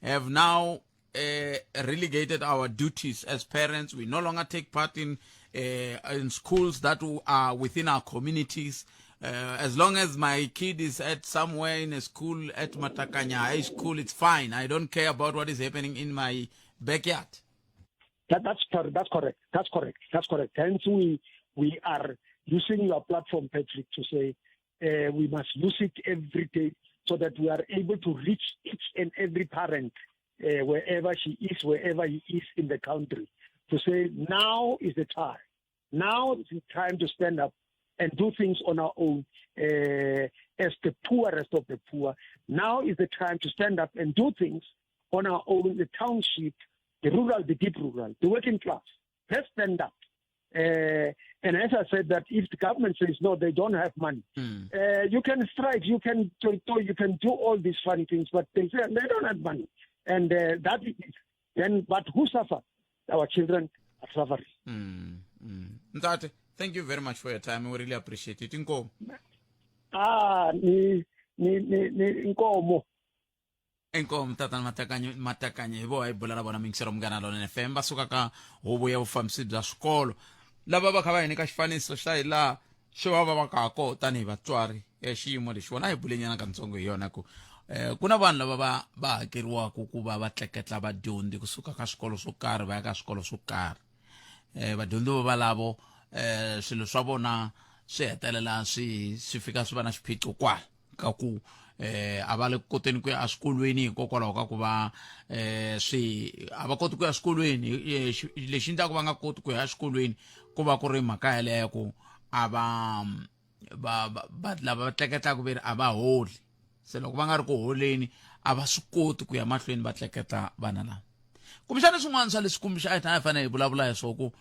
have now uh, relegated our duties as parents. We no longer take part in uh, in schools that are within our communities. Uh, as long as my kid is at somewhere in a school at Matakanya High School, it's fine. I don't care about what is happening in my backyard. That, that's that's correct. That's correct. That's correct. Hence, we we are using your platform, Patrick, to say uh, we must use it every day so that we are able to reach each and every parent uh, wherever she is, wherever he is in the country, to say now is the time. Now is the time to stand up and do things on our own uh, as the poorest of the poor. Now is the time to stand up and do things on our own, the township, the rural, the deep rural, the working class. Let's stand up. Uh, and as I said, that if the government says no, they don't have money, mm. uh, you can strike, you can you can do all these funny things, but they say they don't have money, and uh, that is then. But who suffer? Our children are suffering. Mm, mm. Ntate, thank you very much for your time. We really appreciate it. Inkomo. Ah, ni ni ni, ni inkomo. Inkomu tatana Matakanya Matakanya hi voho hi bula na vona mingisero munghana lonene FM va suka ka huvo ya vufambisi bya swikolo lava va kha va hi nyika xifaniso xa hi laha xi va va va ka ha koho tanihi vatswari ya xiyimo lexi vona a hi bulenyana katsongo hi yona ku eh ku na vanhu lava va va hakeriwaka ku va va tleketla vadyondzi kusuka ka swikolo swo karhi va ya ka swikolo swo karhi eh vadyondzi vo valavo eh swilo swa vona swi hetelela swi swi fika swi va na xiphiqo kwala ka ku eh a va le koteni ku ya eswikolweni hikokwalaho ka ku va eh swi a va koti ku ya eswikolweni eh, lexi endlaka va nga koti ku ya eswikolweni ku va ku ri mhaka yaleyo ku a va va va lava va tleketlaka ve ri a va holi se loko va nga ri ku holeni a va swi koti ku ya mahlweni va tleketla vana lava kumbexana swin'wana swa leswi kumbexana a hi fanele hi vulavula hi swo ku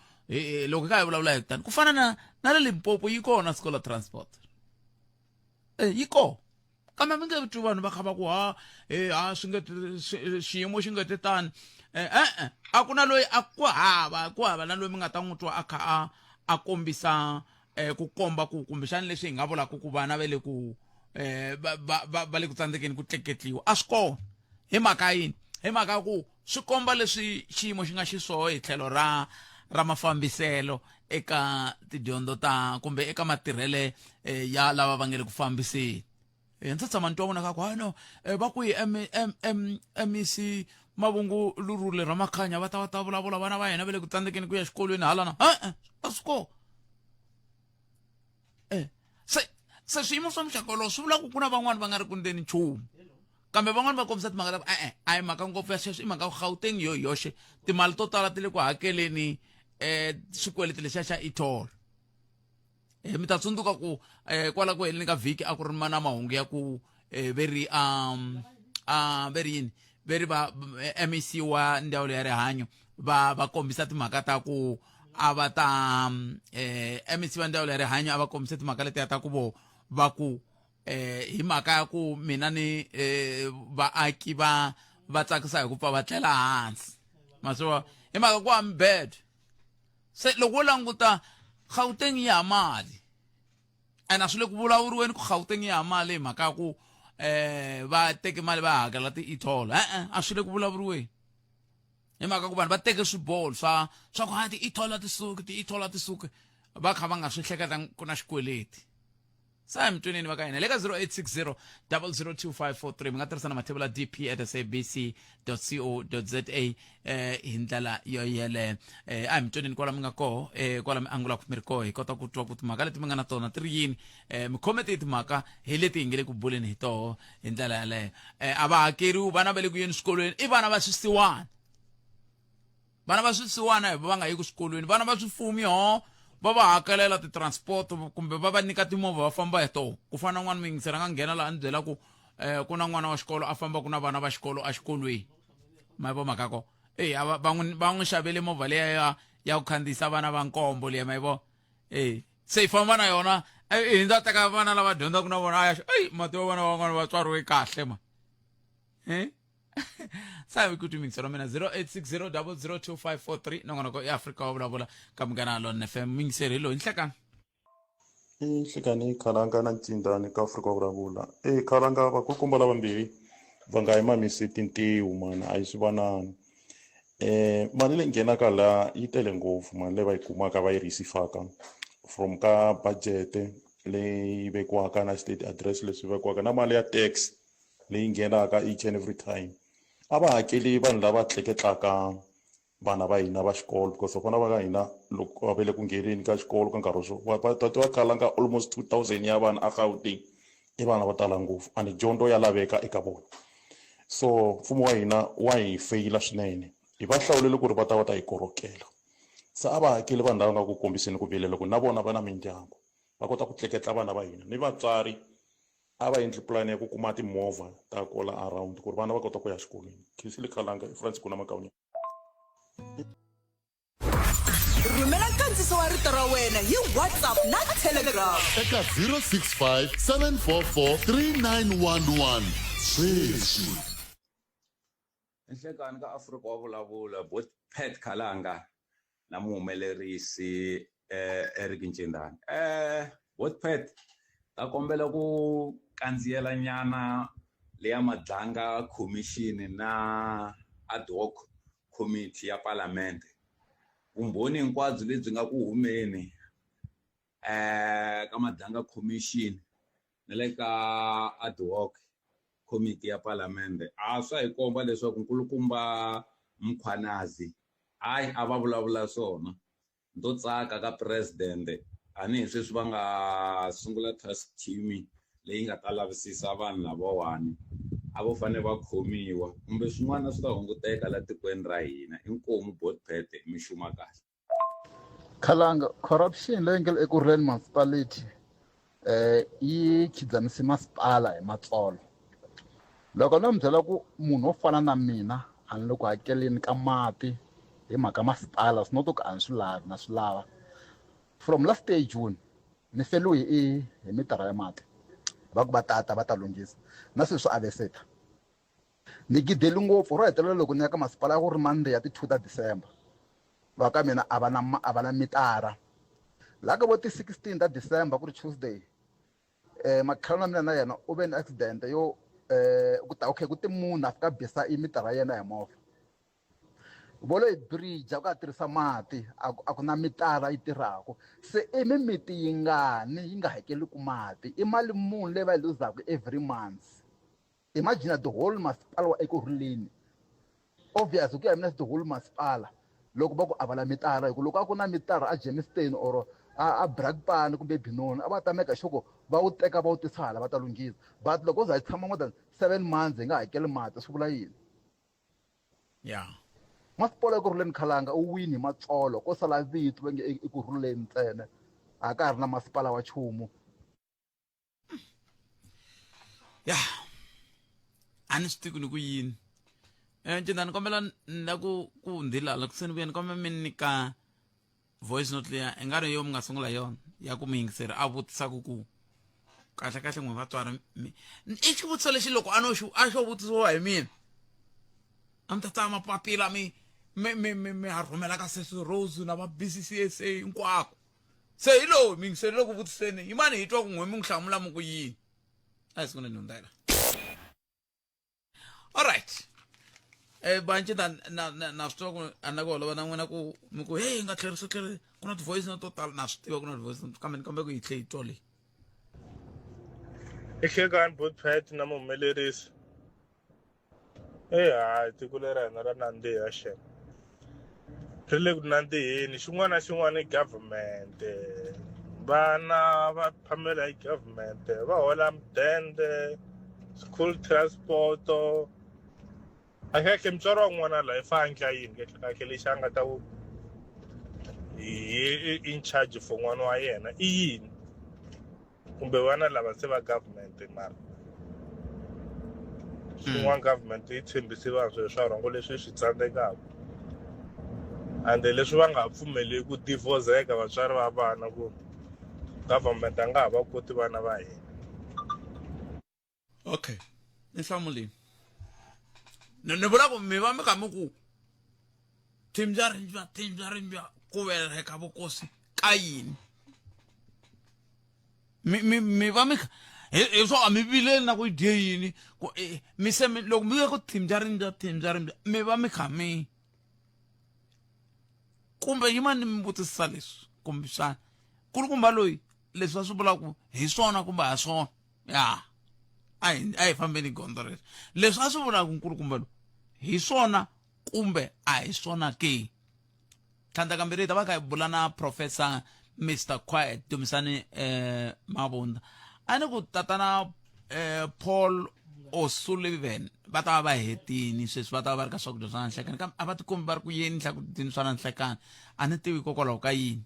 loko hi kha hi vulavula hi tani ku fana na na le Limpopo yi kona scholar transport eh, yi kona Kambe mi nge twi vanhu va kha va ku ha e ha swi nge xiyimo xi nge te tani. E-e, a ku na loyi a ku hava ku hava na loyi mi nga ta n'wi twa a kha a a kombisa ku komba ku kumbexani leswi hi nga vulaka ku vana va le ku va va le ku tsandzekeni ku tleketliwa. A swi kona. Hi mhaka yini? Hi mhaka ku swi komba leswi xiyimo xi nga xiswoho hi tlhelo ra ra mafambiselo eka tidyondzo ta kumbe eka matirhele ya lava va nge le ku fambiseni. Ndzi tshama ni twa vona ka ku hayi no, va kwihi MEC Mavungu Lurule Ramakhanya va ta va ta vulavula vana va hina va le ku tsandzekeni ku ya xikolweni halana. E-e, a swi kona. Se se swiyimo swa muxaka wolowo swi vula ku ku na van'wani va nga ri ku ndzeni nchumu, kambe van'wani va kombisa timhaka ta ku e-e, a hi mhaka ngopfu ya sweswo, i mhaka ku Gauteng yo hi yoxe timali to tala ti le ku hakeleni swikweleti lexiya xa e-toll. Mi ta tsundzuka ku kwala ku heleni ka vhiki a ku ri na mahungu ya ku ve ri a ve ri yini ve ri va MEC wa ndzawulo ya rihanyo va va kombisa timhaka ta ku a va ta MEC wa ndzawulo ya rihanyo a va kombisa timhaka letiya ta ku vo va ku hi mhaka ya ku mina ni vaaki va va tsakisa hi ku pfa va tlela hansi. Ma swi vona? Hi mhaka ku a mibedo. Se loko wo languta Gauteng yi ha mali, and a swi le ku vulavuriweni ku Gauteng yi ha mali hi mhaka ya ku va teke mali va hakela ti-e-toll. E-e, a swi le ku vulavuriweni hi mhaka ku vanhu va teke swiboho swa swa ku ha ti-e-toll a ti suki, ti-e-toll a ti suki, va kha va nga swi hleketa ku na xikweleti. Sa hi mutweneni va ka hina le ka 0860 002543, mi nga tirhisa na mathebula dp at sabc co za hi ndlela yo yeleyo. A hi mutweneni kwala mi nga koho, kwala mi angulaka mi ri koho, hi kota ku twa ku timhaka leti mi nga na tona ti ri yini. Mi khome tihi timhaka hi leti hi nge le ku buleni hi toho hi ndlela yaleyo. A va hakeriwi vana va le ku yeni swikolweni, i vana va swisiwana. Vana va swisiwana hi va nga yi ku swikolweni, vana va swifumi ho va va hakelela ti-transport kumbe va va nyika timovha va famba hi toho. Ku fana na n'wana muyingiseri a nga nghena laha a ni byela ku ku na n'wana wa xikolo a fambaka na vana va xikolo exikolweni. Ma yi vo mhaka ko? E a va va n'wi va n'wi xavele movha liya ya ya ku khandziyisa vana va nkombo liya, ma yi vo? E se yi famba na yona, i hundza teka vana lava dyondzaka na vona a ya eyi ma tiva vana van'wana va tswariwe kahle ma. Sabe ku mixero mina 0860002543, nongonoko ya Afrika wa vulavula ka Munghana Lonene FM. Mingiseri hi loyi nhlekani. I nhlekani Khalanga na Ncindani ka Afrika wa vulavula. E Khalanga, vakulukumba lavambirhi va nga yi mamisi tintiho mani, a yi swi vanani. Mali leyi nghenaka la yi tele ngopfu, mali leyi va yi kumaka va yi receive-aka from ka budget leyi vekiwaka na state address leswi vekiwaka na mali ya tax leyi nghenaka each and every time. A va hakeli vanhu lava tleketlaka vana va hina va xikolo, because vana va ka hina loko va le ku ngheneni ka xikolo ka nkarhi wa va ta va kalanga almost 2000 ya vana a Gauteng, i vana vo tala ngopfu and dyondzo ya laveka eka vona. So mfumo wa hina wa hi feyila swinene, hi va hlawulele ku ri va ta va ta hi korhokela. Se a va hakeli vanhu lava nga ku kombiseni ku vilela ku na vona va na mindyangu, va kota ku tleketla vana va hina. Ni vatswari a va endli pulani ya ku kuma timovha ta kola around ku ri vana va kota ku ya xikolweni. Khisile Khalanga i France kuna Makaunya. Rhumela nkandziso wa rito ra wena hi WhatsApp na Telegram eka 065 744 3911 sweswi. Enhlekani ka Afrika wa vulavula bot Pat Khalanga na muhumelerisi Eric Ncindani. Bot Pat, ta kombela ku kandziyela nyana leya Madlanga Commission na ad hoc committee ya Palamende. Vumbhoni hinkwabyo lebyi nga ku humeni ka Madlanga Commission na le ka ad hoc committee ya Palamende a swa hi komba leswaku nkulukumba Mkhwanazi hayi a va vulavula swona. Nto tsaka ka president tanihi sweswi va nga sungula task team leyi nga ta lavisisa vanhu lavawani, a vo fanele va khomiwa kumbe swin'wana swi ta hunguteka la tikweni ra hina. Inkomu bot Pat, mi xuma kahle. Khalanga, corruption leyi nga le Ekurhuleni municipality yi khidzamise masipala hi matsolo. Loko no mi byela ku munhu wo fana na mina a ni le ku hakeleni ka mati hi mhaka masipala, swi not ku a ni swi lavi, na swi lava. From last year June ni feriwe hi hi mitara ya mati. Va ku va tata va ta lunghisa. Na sweswi a ve se ta. Ni gideli ngopfu ro hetelela loko ni ya ka masipala a ku ri Monday ya ti 2 ta December. Va ka mina a va na a va na mitara. La ka vo ti 16 ta December ku ri Tuesday eh makhelwani wa mina na yena u ve ni accident yo eh ku ta okay ku ti munhu a fika bisa i mitara ya yena hi movha. Vo lo yi bridge ku a tirhisa mati a ku a ku na mitara yi tirhaka. Se i mimiti yingani yi nga hakeliki mati? I mali muni leyi va yi luzaka every month? Imagine the whole masipala wa Ekurhuleni. Obvious ku ya mina the whole masipala loko va ku a va la mitara hi ku loko a ku na mitara a Germiston or a a Brakpan kumbe Benoni a va ta meka sure ku va wu teka va wu tisa hala va ta lunghisa but loko u za hi tshama more than 7 months hi nga hakeli mati swi vula yini? Ya. Masipala Ekurhuleni Khalanga u wini hi matsolo ko sala vito va nge Ekurhuleni ntsena a ka ha ri na masipala wa nchumu. Ya a ni swi tivi ni ku yini um ncindza ni kombela ni la ku ku ndhilala ku se ni vuya ni kombela mi nyika voice note liya i nga ri yo mi nga sungula yona ya ku muyingiseri a vutisaku ku kahle kahle n'we vatswari i xivutiso lexi loko a no xi a xo vutisiwa hi mina a mi ta tsala mapapila mi mi mi mi mi ha rhumela ka sesi Rose na va B_C_C_S_A hinkwako se hi lowu miyingiseri loko vutiseni yimani hi twa ku n'we mi n'wi hlamula mi ku yini a hi sunguleni hundzela alright eh banci na na na, na swi tiva ku a na ku holova na n'wina ku mi ku hey nga tlherisa tlheri ku na ti-voice note to tala na swi tiva ku na ti-voice note kambe ni kombela ku yi tlhe yi twa leyi I hlekani botpet na muhumelerisi Eya hayi tiko leri ra hina ra nandziha xem ri le ku nandziheni xin'wana na xin'wana i government vana va phamela hi government va hola mudende school transport a kahle mutswari wa n'wana la i fa endla yini kahle kahle lexi a nga ta ku hi in charge for n'wana wa yena i yini kumbe vana lava se va government mara swin'wana government yi tshembise vanhu swilo swa rhongo leswi swi tsandzekaka ende leswi va nga ha pfumeli ku divhozeka vatswari va vana ku government a nga ha va koti vana va hina okay ni hlamulini ni ni vula ku mi va mi kha mi ku thimbi bya rimbya thimbi bya rimbya ku veleka vukosi ka yini mi mi mi va mi hi hi swo a mi vileli na ku yi dye yini ku eh, mi se mi loko mi ya ku thimbi bya rimbya thimbi bya rimbya mi va mi kha mi kumbe yima ni mi vutisa leswi kumbexana kulukumba loyi leswi va swi vulaka hi swona kumbe ha swona ya a hi a hi fambeni gondzo rero leswi a swi vulaka nkulukumba lowu hi swona kumbe a hi swona ke tlhandlakambirhi hi ta va kha hi bula na professor mr quiet dumisani eh, mavunda a ni ku tatana eh, paul o'sullivan va ta va va hetini sweswi va ta va va ri ka swakudya swa nanhlekani kambe a va tikombi va ri ku yeni hlakudyeni swa nanhlekani a ni tivi hikokwalaho ka yini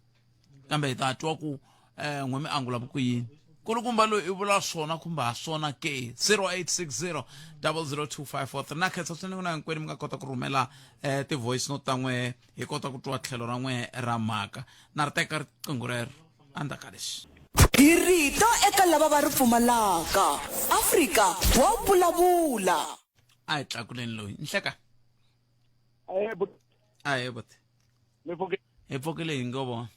kambe hi ta twa ku um n'we mi angula ku yini kulukumba loyi i vula swona kumbe ha swona ke 0860 002543 na khensa swinene ku na hinkwenu mi nga kota ku rhumela um ti-voice note ta n'we hi kota ku twa tlhelo ra n'we ra mhaka na ri teka riqingho rero endzhaku ka leswi Hi rito eka lava va ri pfumalaka. Afrika wa vulavula. A hi tlakuleni loyi nhleka a hi buti Mi pfuke hi pfukile hi ngo vona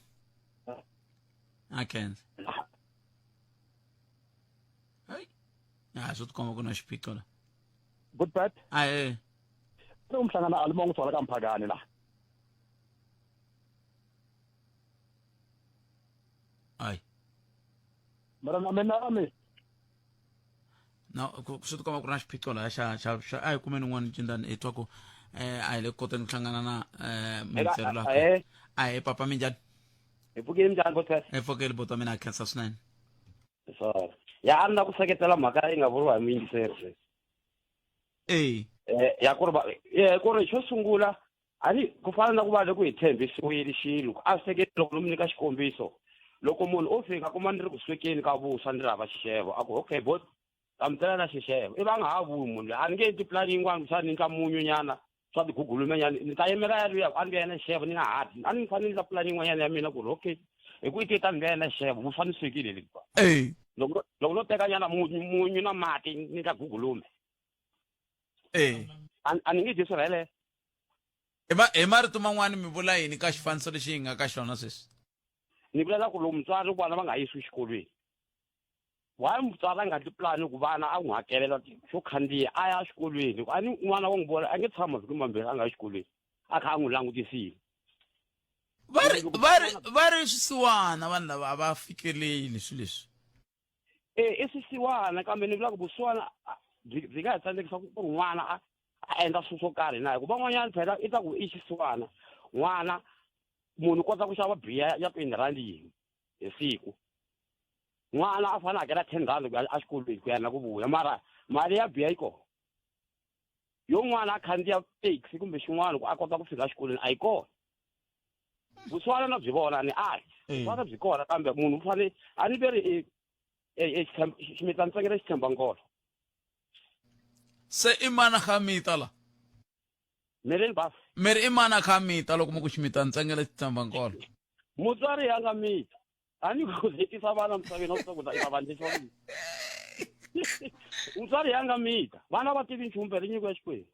a khensa hayi a swi tikomba ku na xiphiqo la good bad a e ri umhlangana alima ngitswala ka mphakani la hayi mara na mina mi na ku swi tikomba ku ri na xiphiqo laha xa xa xa a hi kumeni un'wana cindani hi twa ku eh a hi le ku koteni ku hlangana na eh muyingiseri laha eh. a hi papa minjhani hi pfukile minjhani bothas hi pfukile buti wa mina a khensa swinene swona ya a ni la ku seketela mhaka yi nga vuriwa hi muyingiseri sweswi e eh ya ku ri va eh ku ri xo sungula a ni ku fana na ku va loko hi tshembisiwile xilo a swi seketeli loko no mi nyika xikombiso loko munhu o fika kuma ni ri ku swekeni ka vuswa ni ri hava xixevo a ku okay bot amukela na xixevo ivi a nga ha vuyi munhu loyi a ni nge endli pulani yin'wana kumbexana ni endla munyu nyana swa tigugulume nyana ni ta yimela yaliya a ni vuya na xixevo ni nga ha dyi a ni fanele ni endla pulani yin'wanyana ya mina ku ri okay hi ku i te ta ni vuya na xixevo vuswa ni swekile le e Loko loko no teka nyana munyu munyu na mati ni ta gugulume. Eh. A ni nge dyi swirhele. Hi marito man'wani mi vula yini ka xifaniso lexi hi nga ka xona sweswi? Ni vula ku loko mutswari vana va nga yisiwi xikolweni. Why mutswari a nga ti pulani ku vana a n'wi hakelela xo khandziya a ya exikolweni a ni n'wana wa n'wi vona a nge tshama mavhiki mambirhi a nga yi xikolweni a kha a n'wi langutisile. Va ri va ri va ri swisiwana vanhu lava a va fikeleli swilo leswi. E i swisiwana kambe ni vula ku vusiwana byi byi nga hi tsandzekisa ku ri n'wana a a endla swilo swo karhi na hikuva van'wanyana phela i ta ku i xisiwana n'wana munhu u kota ku xava biya ya 20 rand yin'we hi siku n'wana a fanele a hakela 10 rand ku ya exikolweni ku ya na ku vuya mara mali ya biya yi kona yo n'wana a khandziya taxi kumbe xin'wana ku a kota ku fika exikolweni a yi kona vusiwana na byi vona ni ali vusiwana byi kona kambe munhu u fanele a ni veri ximitana tsakela xithemba nkolo Se i mani a kha a mita la? Mirini basi. Mi ri i mani a kha a mita loko mi ku ximitana tsangela xithemba nkolo? Mutswari ya nga mita. A ni ku hetisa vana misaveni a swi ku ta va ndlisa yini. Mutswari ya nga mita. Vana va tivi nchumu phela i nyiko ya Xikwembu.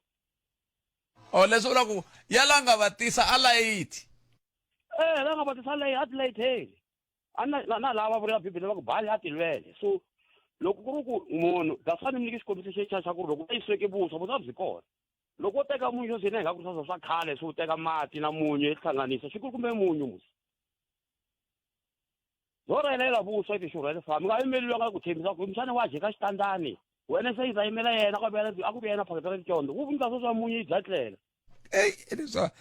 O leswi vula ku ya la nga va tisa a layiti. Eh, la nga va tisa leyi a ti layitheli. A na na lava vula Bibele va ku bali a tilwele. So loko ku ri ku munhu that's why ni mi nyike xikombiso xe xa ku ri loko va yi sweke vuswa vuswa byi kona. Loko wo teka munyu sweswi hina hi nga kurisa swa khale swo teka mati na munyu hi hlanganisa swi kumbe munyu musi. Byo rhelela vuswa ivi xurhele famba. Mi nga yimeli loyi a nga ku tshembisa ku kumbexana wa dyeka xitandani. Wena se yi ta yimela yena ku a ku yena phaketi ra ticondzo. Wu vundla swo swa munyu yi bya tlela. Eyi leswa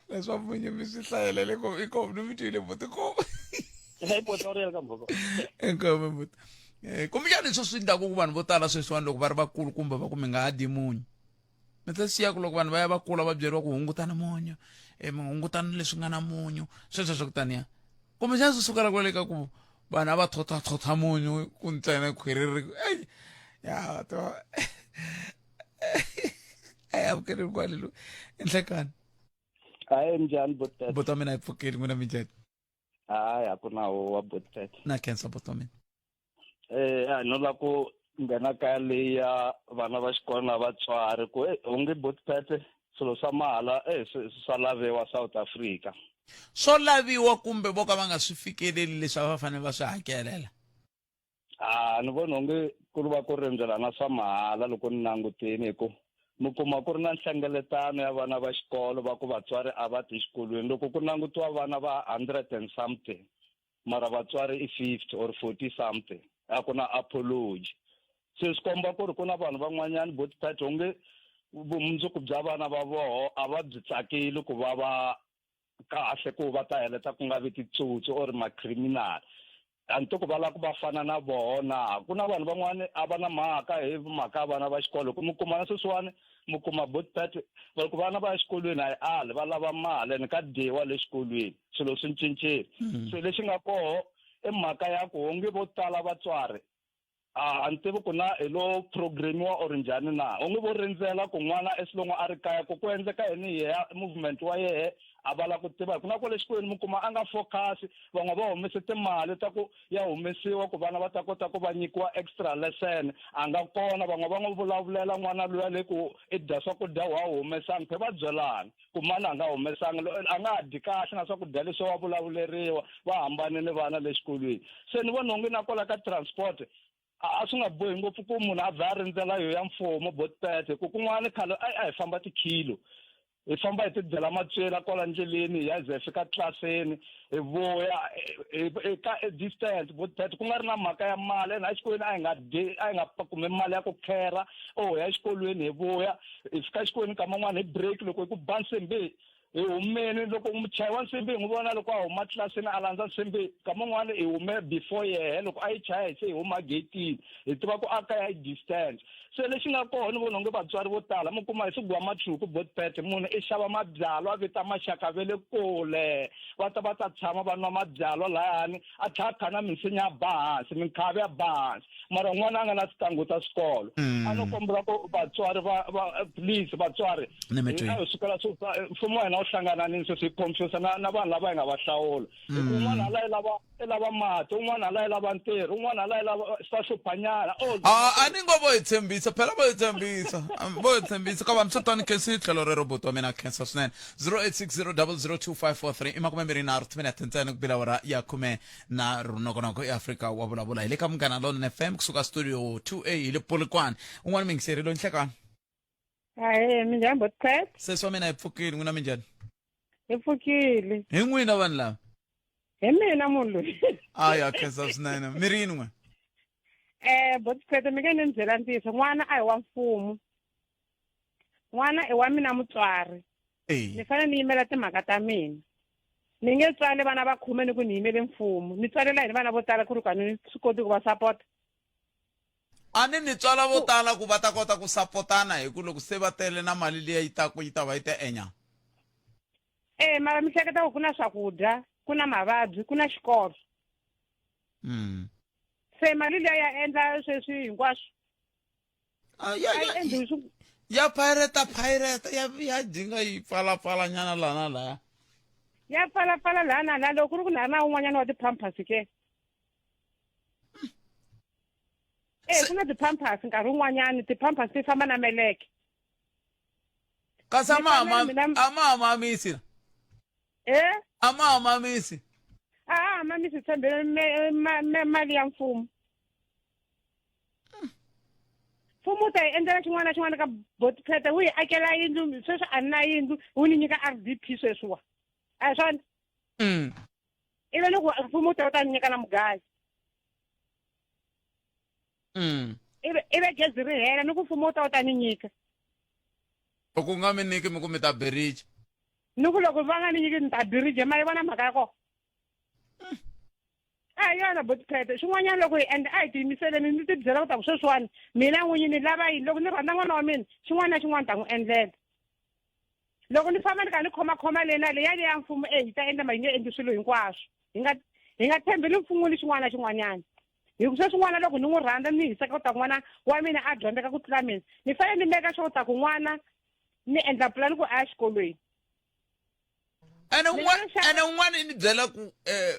leswa munyu mi swi hlayelele ko inkomu ni mi twile buti inkomu. Inkomu buti. Eh, kumbexana leswi swi endlaku ku vanhu vo tala sweswiwani loko va ri vakulu kumbe va ku mi nga ha dyi munyu mi ta siya ku loko vanhu va ya va kula va byeriwa ku hungutana munyu um mi hungutana leswi nga na munyu sweswo swa ku taniya kumbexana swi sukela kwale ka ku vanhu a va thothathotha munyu ku ntsena khwiri ri ei ya to a amukeli kwale lo enhlekani hayi njhani botet buti wa mina yi pfukeli n'wina minjhani hayi a ku na wa botet na khensa buti wa mina eh a no la ku nghena ka leyi ya vana va xikolo na vatswari ku e onge botpet swilo swa mahala e swa laviwa South Africa swo laviwa kumbe vo ka va nga swi fikeleli leswi a va fanele va swi hakelela a ni vona onge ku ri va ku rindzela na swa mahala loko ni langutini hi ku mi kuma ku ri na nhlengeletano ya vana va xikolo va ku vatswari a va ti exikolweni loko ku langutiwa vana va 100 and something mara vatswari i 50 or 40 something a ku na apology se swi komba ku ri ku na vanhu van'wanyana vo tiphatha onge vumundzuku bya vana va voho a va byi tsakeli ku va va kahle ku va ta heleta ku nga vi titsotsi or ma-criminal a ni ku va lava ku va fana na voho na ku na vanhu van'wani a va na mhaka hi mhaka ya vana va xikolo ku mi kuma na sweswiwani mi kuma botpet loko vana va ya xikolweni a yi ali va lava mali ene ka dyiwa le xikolweni swilo swi cincile so lexi nga koho i mhaka ya ku onge vo tala vatswari a ni tivi ku na hi lo programiwa or njhani na onge vo rindzela ku n'wana esilongo a ri kaya ku ku endleka yini yehe movement wa yehe a va lava ku tiva hi ku na kwale xikolweni mi kuma a nga focus van'we va humese timali ta ku ya humesiwa ku vana va ta kota ku va nyikiwa extra lesson a nga kona van'we va n'wi vulavulela n'wana luya le ku i dya swakudya wa humesangi phe va byelana ku mani a nga humesangi a nga ha dyi kahle na swakudya leswi wa vulavuleriwa va hambane ni vana le xikolweni se ni vona onge na kwala ka transport a swi nga bohi ngopfu ku munhu a vha a rindzela yo ya mfumo botpet hi ku kun'wana khale a hi famba tikhilo hi famba hi tibyela matswela kwala ndleleni hi ya ze hi fika tlilasini hi vuya ka distance botpet ku nga ri na mhaka ya mali ene exikolweni a hi nga dyi a hi nga kumi mali ya ku khera o hi ya exikolweni hi vuya hi fika exikolweni nkama n'wana hi break loko hi ku ba nsimbi hi humeni loko muchayi wa nsimbi hi n'wi vona loko a huma tlilasini a landza nsimbi nkama n'wana hi hume before yehe loko a yi chaya hi se hi huma geyitini hi tiva ku a kaya i distance se lexi nga kona ni vona onge vatswari vo tala mi kuma hi swigwamatshuku botpet munhu i xava mabyalwa a vita maxaka ve le kule va ta va ta tshama va nwa mabyalwa layani a tlha a kha na minsinya ya ba hansi minkhavi ya ba hansi mara n'wana a nga na titanghu ta swikolo a no kombela ku vatswari va va please vatswari Ni mi twile. a hi sukela swo mfumo wa hina wu hlangananini sweswi hi confuse na na vanhu lava hi nga va hlawula hi ku un'wana hala i lava i lava mati un'wana hala i lava ntirho un'wana hala i lava swa xuphanyana oh A a ni ngo vo hi tshembisa phela vo hi tshembisa vo hi tshembisa ka vamsotani khensi tlhelo rero buti wa mina khensa swinene 0860002543 i 23 timinete ntsena ku bila awara ya khume na runokonoko eAfrika wa vulavula hi le ka Munghana Lonene FM kusuka studio 2A hi le Polokwane un'wana mingiseri loyi nhlekani Ahee, minjhani Botcat? Sesi wa mina hi pfukile n'wina minjhani Hi pfukile. Hi n'wina vanhu lava Hi mina munhu loyi. A ya khensa swinene mi ri yini n'we Eh, Botcat mi nge ni mi byela ntiyiso n'wana a hi wa mfumo. N'wana i wa mina mutswari. Ni fanele ni yimela timhaka ta mina. Ni nge tswali vana va khume ni ku ni yimele mfumo. Ni tswalela yini vana vo tala ku ri ku a ni swi koti ku va sapota? A ni ni tswala vo tala ku va ta kota ku sapotana hi ku loko se va tele na mali liya yi taku yi ta va yi ta enya. Eh, mara mi hleketa ku ku na swakudya, ku na mavabyi, ku na xikolo. Se mali liya ya endla sweswi hinkwaswo. Ah, ya, ya, ya pirate pirate ya ya dinga yi pfala pfala nyana laha na laya ya pfala pfala laha na laha loko ku ri ku na na un'wanyana wa ti-pampers ke e ku na ti-pampers nkarhi wun'wanyana ti-pampers ti famba na meleke kasi a ma a ma mamisi e a ma mamisi a ha mamisi tshembele mali ya mfumo mfumo wu ta hi endlela xin'wana na xin'wana ka botipete wu hi akela yindlu sweswi a ni na yindlu wu ni nyika r d p sweswiwa a hi swona ivi loko mfumo wu ta wu ta ni nyika na mugayo ivi ivi gezi ri hela ni ku mfumo wu ta wu ta ni nyika loko u nga mi nyiki mi ku mi ta biriji ni ku loko va nga ni nyiki ni ta biriji ma yi vona mhaka ya kona a hi yona botipete xin'wanyana loko hi endla a hi tiyimiseleni ni ti byela ku ta ku sweswiwani mina n'winyi ni lava yini loko ni rhandza n'wana wa mina xin'wana na xin'wana ta n'wi endlela loko ni famba ni kha ni khomakhoma leyi na leyi ya le ya mfumo e yi ta endla ma yi nge endli swilo hinkwaswo hi nga hi nga tshembeli mfumo ni xin'wana na xin'wanyana hi ku sweswi n'wana loko ni n'wi rhandza ni hiseka ku ta ku n'wana wa mina a dyondzeka ku tlula mina ni fanele ni meka sure ku ta ku n'wana ni endla pulani ku a ya xikolweni ene un'wana ene un'wana i ni byela ku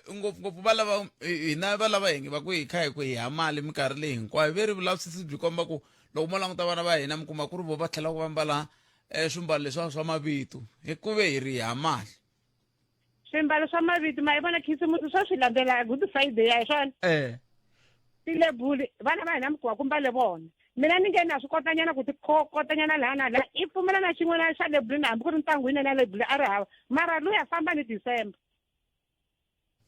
um ngopfungopfu va lava hina va lava hi va ku hi kha hi ku hi ha mali minkarhi leyi hinkwayo ve ri vulavisisi byi komba ku loko mo languta vana va hina mi kuma ku ri vo va tlhela ku va mbala um swimbalo leswiya swa mavito hi ku ve hi ri hi ha mali swimbalo swa mavito ma yi vona khisimusi swa swi landzela good friday ya hi swona eh tilebuli vana va hina mi kuma ku mbale vona mina ni nge na swi kotanyana ku ti kotanyana laha na laha i pfumela na xin'we na xa lebuli na hambi ku ri ntangu yinene ya lebuli a ri hava mara luya famba ni december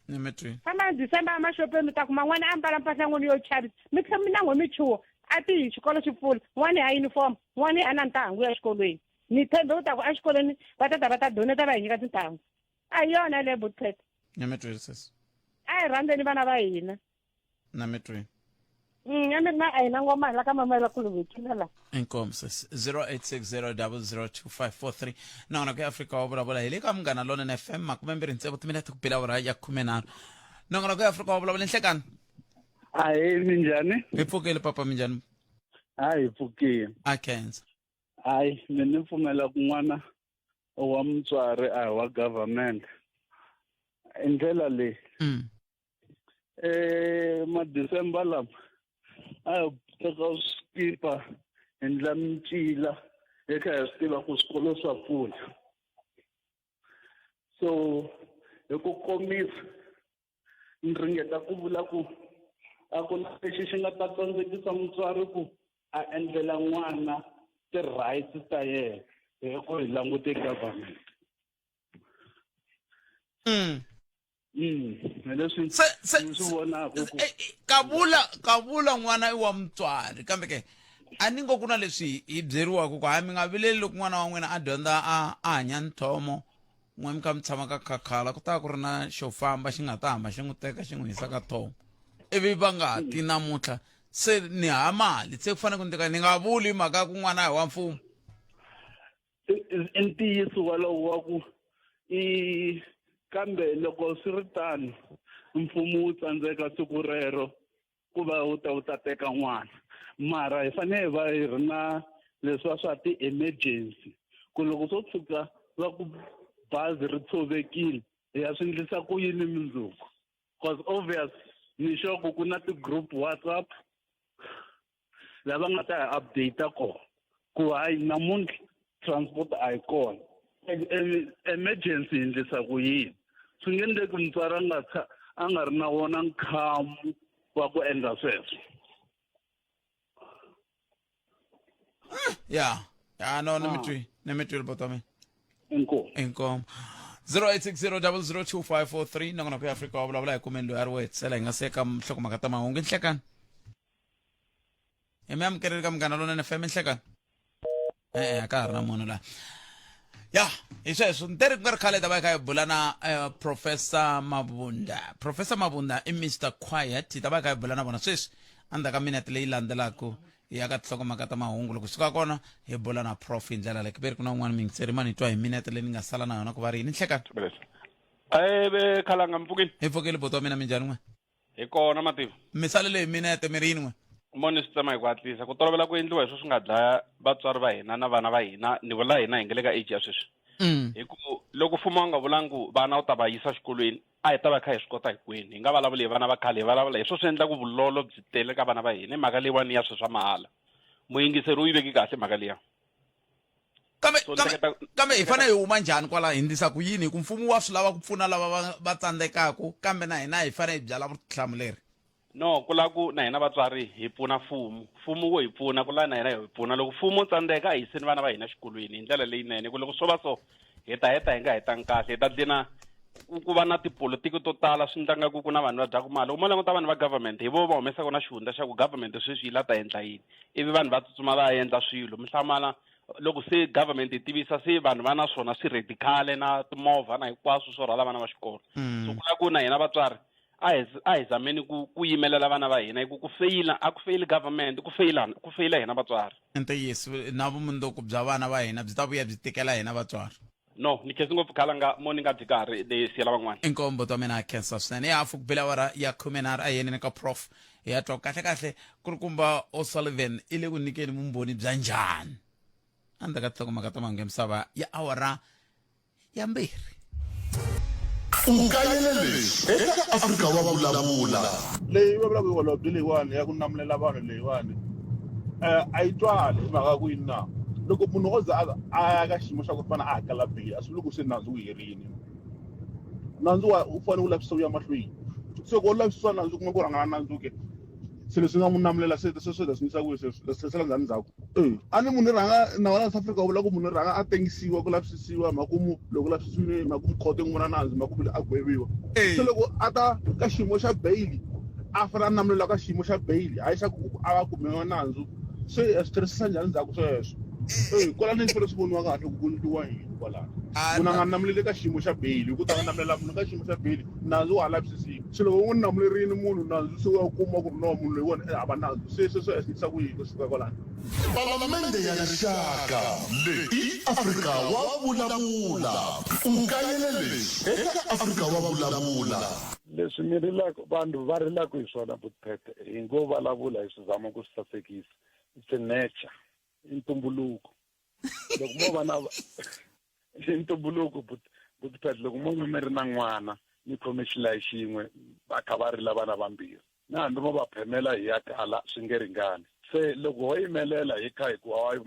ni mi twini famba ni december emaxopeni mi ta kuma n'wana a mbala mpahla n'wini yo chavisa mi tlhe mi na n'we mi chuha a ti hi xikolo xi pfula n'wana ya uniform n'wana a na ntangu ya xikolweni ni tshembe ku ta ku exikolweni va ta ta va ta doneta va hi nyika tintangu a hi yona leyo butpet ni mi twini sesi a hi rhandzeni vana va hina na mi twini a mi ri na a hi na ngoma la ka mamela kuluvekile la inkomu sesi 0860002543 nongonoko ya afrika wa vulavula hi le ka munghana lonene fm 26 timinete ku bela awara ya 13 nongonoko ya afrika wa vulavula nhlekani Ahee, minjhani? Hi pfukile papa minjhani? A hi pfukile. A khensa. Hayi, mina ni pfumela ku n'wana wa mutswari a hi wa government. Hi ndlela leyi. Eh, ma-December lama a hi teka swikipa hi ndla micila hi kha hi swi tiva ku swikolo swa pfula. So hi ku komisa ni ringeta ku vula ku a ku na lexi xi nga ta tsandzekisa mutswari ku a endlela n'wana ti-rights ta yena hi ku hi langute government. Hi leswi ni swi vonaka ku kavula kavula n'wana i wa mutswari kambe ke a ni ngo ku na leswi hi byeriwaka ku hayi mi nga vileli loko n'wana wa n'wina a dyondza a a hanya nthomo n'we mi kha mi tshama ka khakhala ku ta ku ri na xo famba xi nga ta hamba xi n'wi teka xi n'wi yisa ka thomo ivi va nga ti namuntlha se ni ha mali se ku fanele ku ndleka ni nga vuli mhaka ya ku n'wana a hi wa mfumo I ntiyiso walowo wa ku i kambe loko swi ri tano mfumo wu tsandzeka siku rero ku va wu ta wu ta teka n'wana mara hi fanele hi va hi ri na leswiya swa ti-emergency ku loko swo tshuka va ku bazi ri tshovekile hi ya swi endlisa ku yini mundzuku cause obvious ni sure ku ku na ti-group whatsapp lava nga ta hi update kona ku hayi namuntlha transport a yi kona emergency hi endlisa ku yini swi nge endleki mutswari a nga a nga ri na wona nkhamu wa ku endla sweswo ya ya no ni mi twi ni mi twile bota mina inkomu inkomu 0860002543 nongonoko ya afrika wa vulavula hi kumeni loyi a ri wo hetisela hi nga se ka nhlokomhaka ta mahungu nhlekani hi mi amukeleli ka munghana lonene fm nhlekani e-e a ka ha ri na munhu laha ya hi sweswo ni teri ku nga ri khale hi ta va hi kha hi bula na professor mabunda professor mabunda i mr quiet hi ta va hi kha hi bula na vona sweswi endzhaku ka minete leyi landzelaka hi ya ka tinhlokomhaka ta mahungu loko suka kona hi bula na prof hi ndlela leyi ku veri ku na un'wana miyingiseri mani hi twa hi minete leyi ni nga sala na yona ku va ri yini nhlekani eve khalanga mpfukini hi pfukile buti wa mina minjhani n'we Hi kona mativa. Mi salele hi minete mi ri yini n'we? Mo ni swi tsema hi ku hatlisa. Ku tolovela ku endliwa hi swo swi nga dlaya vatswari va hina na vana va hina, ni vula hina hi nga le ka age ya sweswi. Hi ku loko mfumo wu nga vulangi ku vana wu ta va yisa xikolweni, a hi ta va hi kha hi swi kota hinkwenu. Hi nga vulavuli hi vana va khale, hi vulavula hi swo swi endla ku vulolo byi tele ka vana va hina. I mhaka leyiwani ya swilo swa mahala. Muyingiseri u yi veki kahle mhaka liya. Kambe kambe kambe hi fanele hi huma njhani kwala hi ndlisa ku yini hi ku mfumo wa swi lava ku pfuna lava va va tsandzekaku kambe na hina hi fanele hi byala vutihlamuleri no ku lava ku na hina vatswari hi pfuna mfumo mfumo wo hi pfuna ku lava na hina hi pfuna loko mfumo wu tsandzeka a hi yiseni vana va hina xikolweni hi ndlela leyinene ku loko swo va so hi ta heta hi nga hetanga kahle hi ta dlina ku va na tipolotiki to tala swi endla ngaku ku na vanhu va dyaku mali loko mo languta vanhu va government hi vo va humesaka na xihundla xa ku government sweswi yi la ta endla yini ivi vanhu va tsutsuma va ya endla swilo mi hlamala loko se government yi tivisa se vanhu va na swona swi ready khale na timovha na hinkwaswo swo rhwala vana va xikolo so ku la ku na hina vatswari a hi a hi zameni ku ku yimelela vana va hina hi ku ku feyila a ku feyili government ku feyila ku feyila hina vatswari i ntiyiso na vumundzuku bya vana va hina byi ta vuya byi tikela hina vatswari no ni khensi ngopfu khalanga mo ni nga dyi karhi leyi siyela van'wana inkombo ta mina khensa swinene ya hafu ku bela awara ya khumenharhu a yeneni ka prof hi ya twa kahle kahle ku ri kumba o'sullivan i le ku nyikeni vumbhoni bya njhani endzhaku ka tinhlokomhaka ta mahungu ya misava ya awara ya mbirhi U kayele leswi eka Afrika wa Vulavula. Leyi va vulaka holobye leyiwani ya ku namulela vanhu leyiwani um a yi twali hi mhaka ya ku yini na loko munhu o za a ya ka xiyimo xa ku fana a hakela beyili a swi vuli ku se nandzu wu herile nandzu wa u fanele wu lavisisa wu ya mahlweni se loko wo lavisisiwa nandzu kuma ku rhangana nandzu ke se leswi nga n'wi namulela se sweswo hi ta swi yisa kwihi sweswo hi swi tlherisela njhani ndzhaku e a ni munhu rhanga nawu la South Africa wu vula ku munhu rhanga a tengisiwa ku lavisisiwa makumu loko lavisisiwile makumu khoto yi n'wi vona nandzu makumu a gweviwa se loko a ta ka xiyimo xa bail a fanele a namulela ka xiyimo xa bail hayi xa ku a va kumiwa nandzu se a swi tlherisisa njhani ndzhaku sweswo e kwalani swi fanele swi voniwa kahle ku ku endliwa yini kwalano munhu a nga namuleli ka xiyimo xa bail hi ku ta nga namulela munhu ka xiyimo xa bail nandzu wa ha lavisisiwa se loko u n'wi namulerile munhu nandzu se wa kuma ku ri no munhu loyiwani i hava nandzu se sweswo i endlisa ku yini kusuka kwalano Palamende ya Rixaka leyi i Afrika wa Vulavula. U kayele leswi eka Afrika wa Vulavula. Leswi mi rilaka vanhu va rilaka hi swona Butphete hi ngo vulavula hi swi zama ku swi sasekisa it's a nature i ntumbuluko loko mo va na i ntumbuluko Butphete loko mo va mi ri na n'wana mi khome xilayi xin'we va kha va rila vana vambirhi na hambi mo va phemela hi ya kala swi nge ringani se loko ho yimelela hi kha hi ku hayi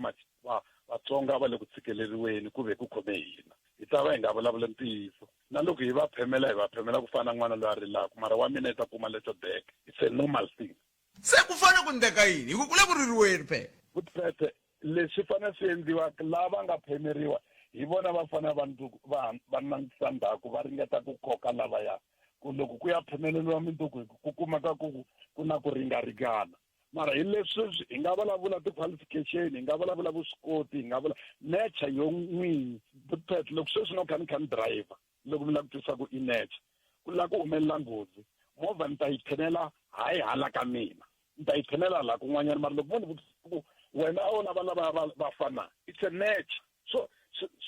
va vatsonga va le ku tshikeleriweni ku ve ku khome hina hi ta va hi nga vulavuli ntiyiso na loko hi va phemela hi va phemela ku fana na n'wana loyi a rilaka mara wa mina i ta kuma leswo deke it's a normal thing se ku fanele ku ndleka yini hi ku ku le ku ririweni phela Butphete leswi fanele swi endliwa lava nga phemeriwa hi vona va fanele va va va langutisa ndzhaku va ringeta ku koka lavaya ku loko ku ya phemeleriwa minduku ku kumeka ku ku na ku ringaringana mara hi leswi hi nga vulavula ti-qualification hi nga vulavula vuswikoti hi nga vula nature yo n'winyi Butphete loko sweswi no kha ni kha ni driver loko mi lava ku twisisa ku i nature ku lava ku humelela nghozi movha ni ta yi phenela hayi hala ka mina ni ta yi phenela laha kun'wanyana mara loko vo ni vutisa ku wena a wo lava lava va va fana it's a nature so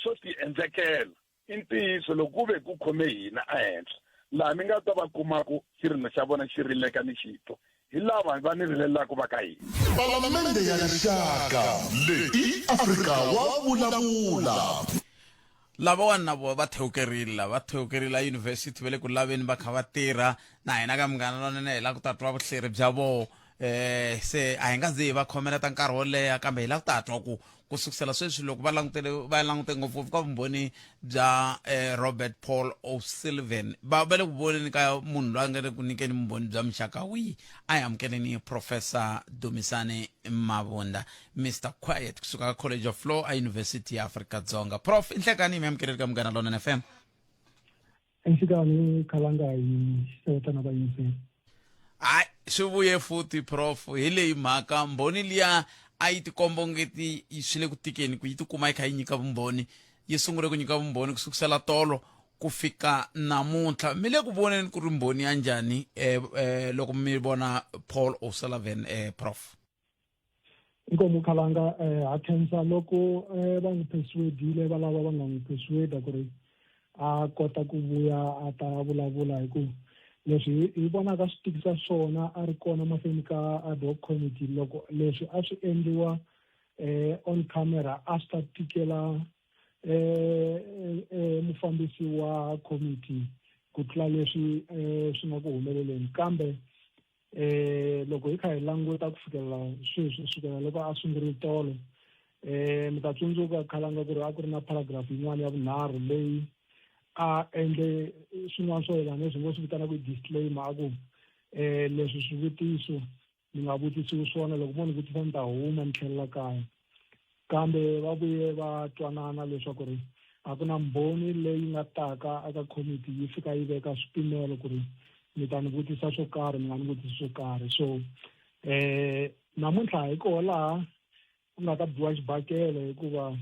swo ti endlekela i ntiyiso loko ku ve ku khome hina ehenhla laha mi nga ta va kumaku xirilo xa vona xi rileka ni xi twa hi lava va ni rilelaka va ka hina Palamende ya Rixaka leyi i Afrika wa Vulavula. Lavawani na vona va thewukerile lava va thewukerile a yunivhesiti va le ku laveni va kha va tirha na hina ka Munghana Lonene hi lava ku ta twa vuhleri bya voho eh se a hi nga zi hi va khomela ta nkarhi wo leha kambe hi lava ku ta twa ku ku sukusela sweswi loko va langutele va langute ngopfungopfu ka vumbhoni bya eh, Robert Paul O'Sullivan va va le ku voneni ka munhu loyi a nga le ku nyikeni vumbhoni bya muxaka wihi a hi amukeleni Professor Dumisani Mavunda Mr Quiet kusuka ka College of Law a University ya Afrika Dzonga Prof i nhlekani mi amukeleli ka Munghana Lonene FM Enhlekani khalanga hi xeweta na vayingiseri. Hayi swi vuye futhi prof hi leyi mhaka mbhoni liya a yi tikomba ongeti swi le ku tikeni ku yi tikuma yi kha yi nyika vumbhoni yi sungule ku nyika vumbhoni ku sukusela tolo ku fika namuntlha mi le ku voneni ku ri mbhoni ya njhani eh, eh, loko mi vona Paul O'Sullivan eh, prof Inkomu Khalanga eh, ha khensa loko eh, va n'wi persuadile va lava va nga n'wi persuade ku ri a kota ku vuya a ta vulavula hi ku leswi hi vonaka swi tikisa swona a ri kona mahlweni ka ad hoc committee loko leswi a swi endliwa eh, on camera a swi ta tikela eh, eh, mufambisi wa committee ku tlula leswi eh, swi nga ku humeleleni kambe eh loko hi kha hi languta ku fikela sweswi sukela loko a sungurile tolo eh mi ta tsundzuka khalanga ku ri a ku ri na paragraph yin'wana ya vunharhu leyi a endle swin'wana swo yelana leswi ngo swi vitanaka i disclaimer a ku eh leswi swivutiso ni nga vutisiwi swona loko mo ni vutisa ni ta huma ni tlhelela kaya kambe va vuye va twanana leswaku ri a ku na mbhoni leyi nga taka eka committee yi fika yi veka swipimelo ku ri mi ta ni vutisa swo karhi mi nga ni vutisi swo karhi so eh namuntlha hi koho laha ku nga ta biwa xibakele hikuva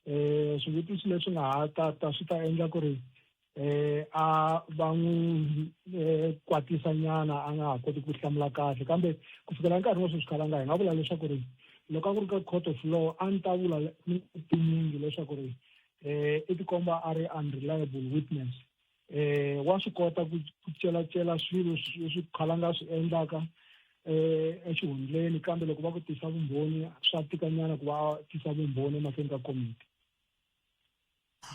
eh swivutiso leswi nga ha ta ta swi ta endla ku ri eh a va n'wi eh, kwatisa nyana a nga ha koti ku hlamula kahle kambe ku fikela nkarhi wa sweswi khalanga hi nga vula leswaku ri loko a ku ri ka court of law a ni ta vula tinyingi leswaku ri eh i tikomba a ri unreliable witness eh wa swi kota ku celacela swilo leswi khalanga swi endlaka eh exihundleni kambe loko va ku tisa vumbhoni swa tikanyana ku va tisa vumbhoni emahlweni ka komiti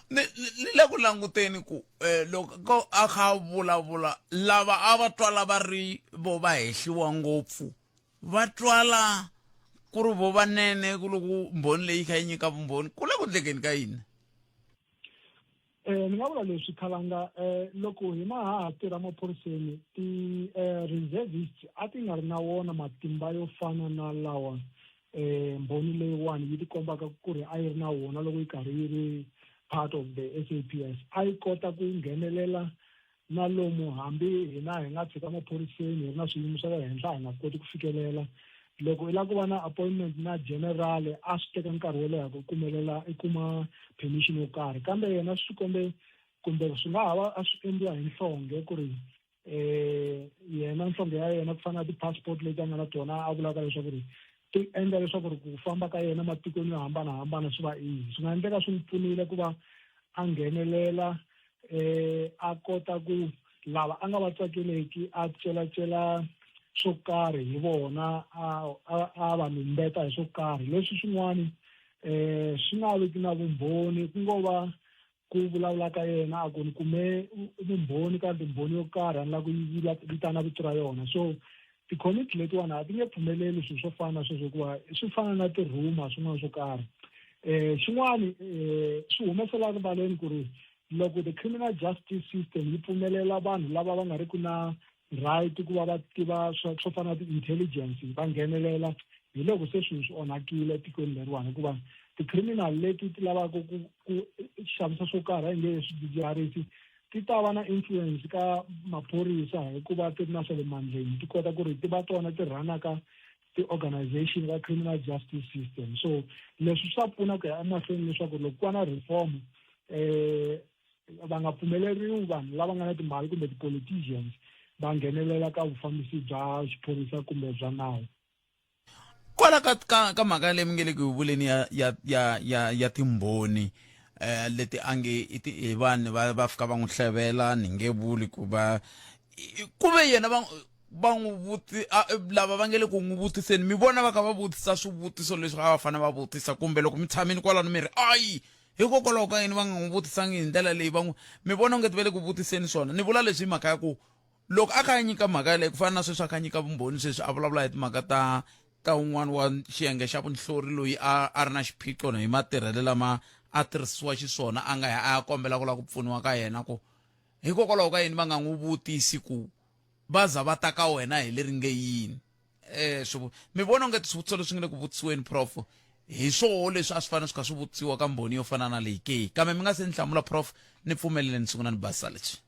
ni ni le ku languteni ku eh, loko ko a kha a vulavula lava a va twala va ri vo va hehliwa ngopfu va twala ku ri vo vanene ku loko mbhoni leyi kha yi nyika vumbhoni ku le ku ndlekeni ka yini Eh ni nga vula leswi khalanga eh loko hina ha ha tirha maphoriseni ti eh reservists a ti nga ri na wona matimba yo fana na lawa eh mbhoni leyiwani yi tikombaka ku ri a yi ri na wona loko yi karhi yi ri part of the SAPS a yi kota ku nghenelela na lomu hambi hina hi nga tshika maphoriseni hi ri na swiyimo swa le henhla hi nga koti ku fikelela loko i lava ku va na appointment na general a swi teka nkarhi wo leha ku kumelela i kuma permission yo karhi kambe yena swi kombe kumbe swi nga ha va a swi endliwa hi nhlonge ku ri eh yena nhlonge ya yena ku fana na ti-passport leti a nga na tona a vulaka leswaku ri ti endla leswaku ri ku famba ka yena matikweni yo hambanahambana swi va easy swi nga endleka swi n'wi pfunile ku va a nghenelela eh a kota ku lava a nga va tsakeleki a celacela swo karhi hi vona a a va lumbeta hi swo karhi leswi swin'wani eh swi nga veki na vumbhoni ku ngo va ku vulavula ka yena a ku ni kume vumbhoni ka timbhoni yo karhi a ni lava ku yi vitana vito ra yona so tikhomiti letiwani a ti nge pfumeleli swilo swo fana na sweswo hikuva swi fana na tirhuma swin'wana swo karhi um xin'wani um swi humesela rivaleni ku ri loko the criminal justice system yi pfumelela vanhu lava va nga ri ku na right ku va va tiva swo swo fana na ti-intelligence va nghenelela hi loko se swilo swi onhakile etikweni leriwani hikuva ti-criminal leti ti lavaka ku ku xavisa swo karhi a hi nge swidzidziharisi ti ta va na influence ka maphorisa hikuva ti ri na swa le mandleni ti kota ku ri ti va tona ti rhanaka ti-organization ka criminal justice system so leswi swa pfuna ku ya emahlweni leswaku loko ku va na reform eh va nga pfumeleriwi vanhu lava nga na timali kumbe ti-politicians va nghenelela ka vufambisi bya xiphorisa kumbe bya nawu kwala ka ka ka mhaka leyi mi nge le ku vuleni ya ya ya ya ya timbhoni eh leti a nge i ti i vanhu va va fika va n'wi hlevela ni nge vuli ku va ku ve yena va va n'wi vuti lava va nge le ku n'wi vutiseni mi vona va kha va vutisa swivutiso leswi a va fanele va vutisa kumbe loko mi tshamini kwalano mi ri ayi Hikokwalaho ka yini va nga n'wi vutisangi hi ndlela leyi va n'wi mi vona onge ti va le ku vutiseni swona? Ni vula leswi hi mhaka ya ku loko a kha a nyika mhaka yaleyo ku fana na sweswi a kha a nyika vumbhoni sweswi a vulavula hi timhaka ta ta un'wana wa xiyenge xa vunhlori loyi a a ri na xiphiqo hi matirhelo lama a tirhisiwa xiswona a nga ya a ya kombela ku lava ku pfuniwa ka yena ku hikokwalaho ka yini va nga n'wi vutisi ku va za va ta ka wena hi leri nge yini eh swi mi vona onge swivutiso leswi nga le ku vutisiweni prof hi swoho leswi a swi fanele swi kha swi vutisiwa ka mbhoni yo fana na leyi ke kambe mi nga se ni hlamula prof ni pfumelele ni sungula ni basisa leswi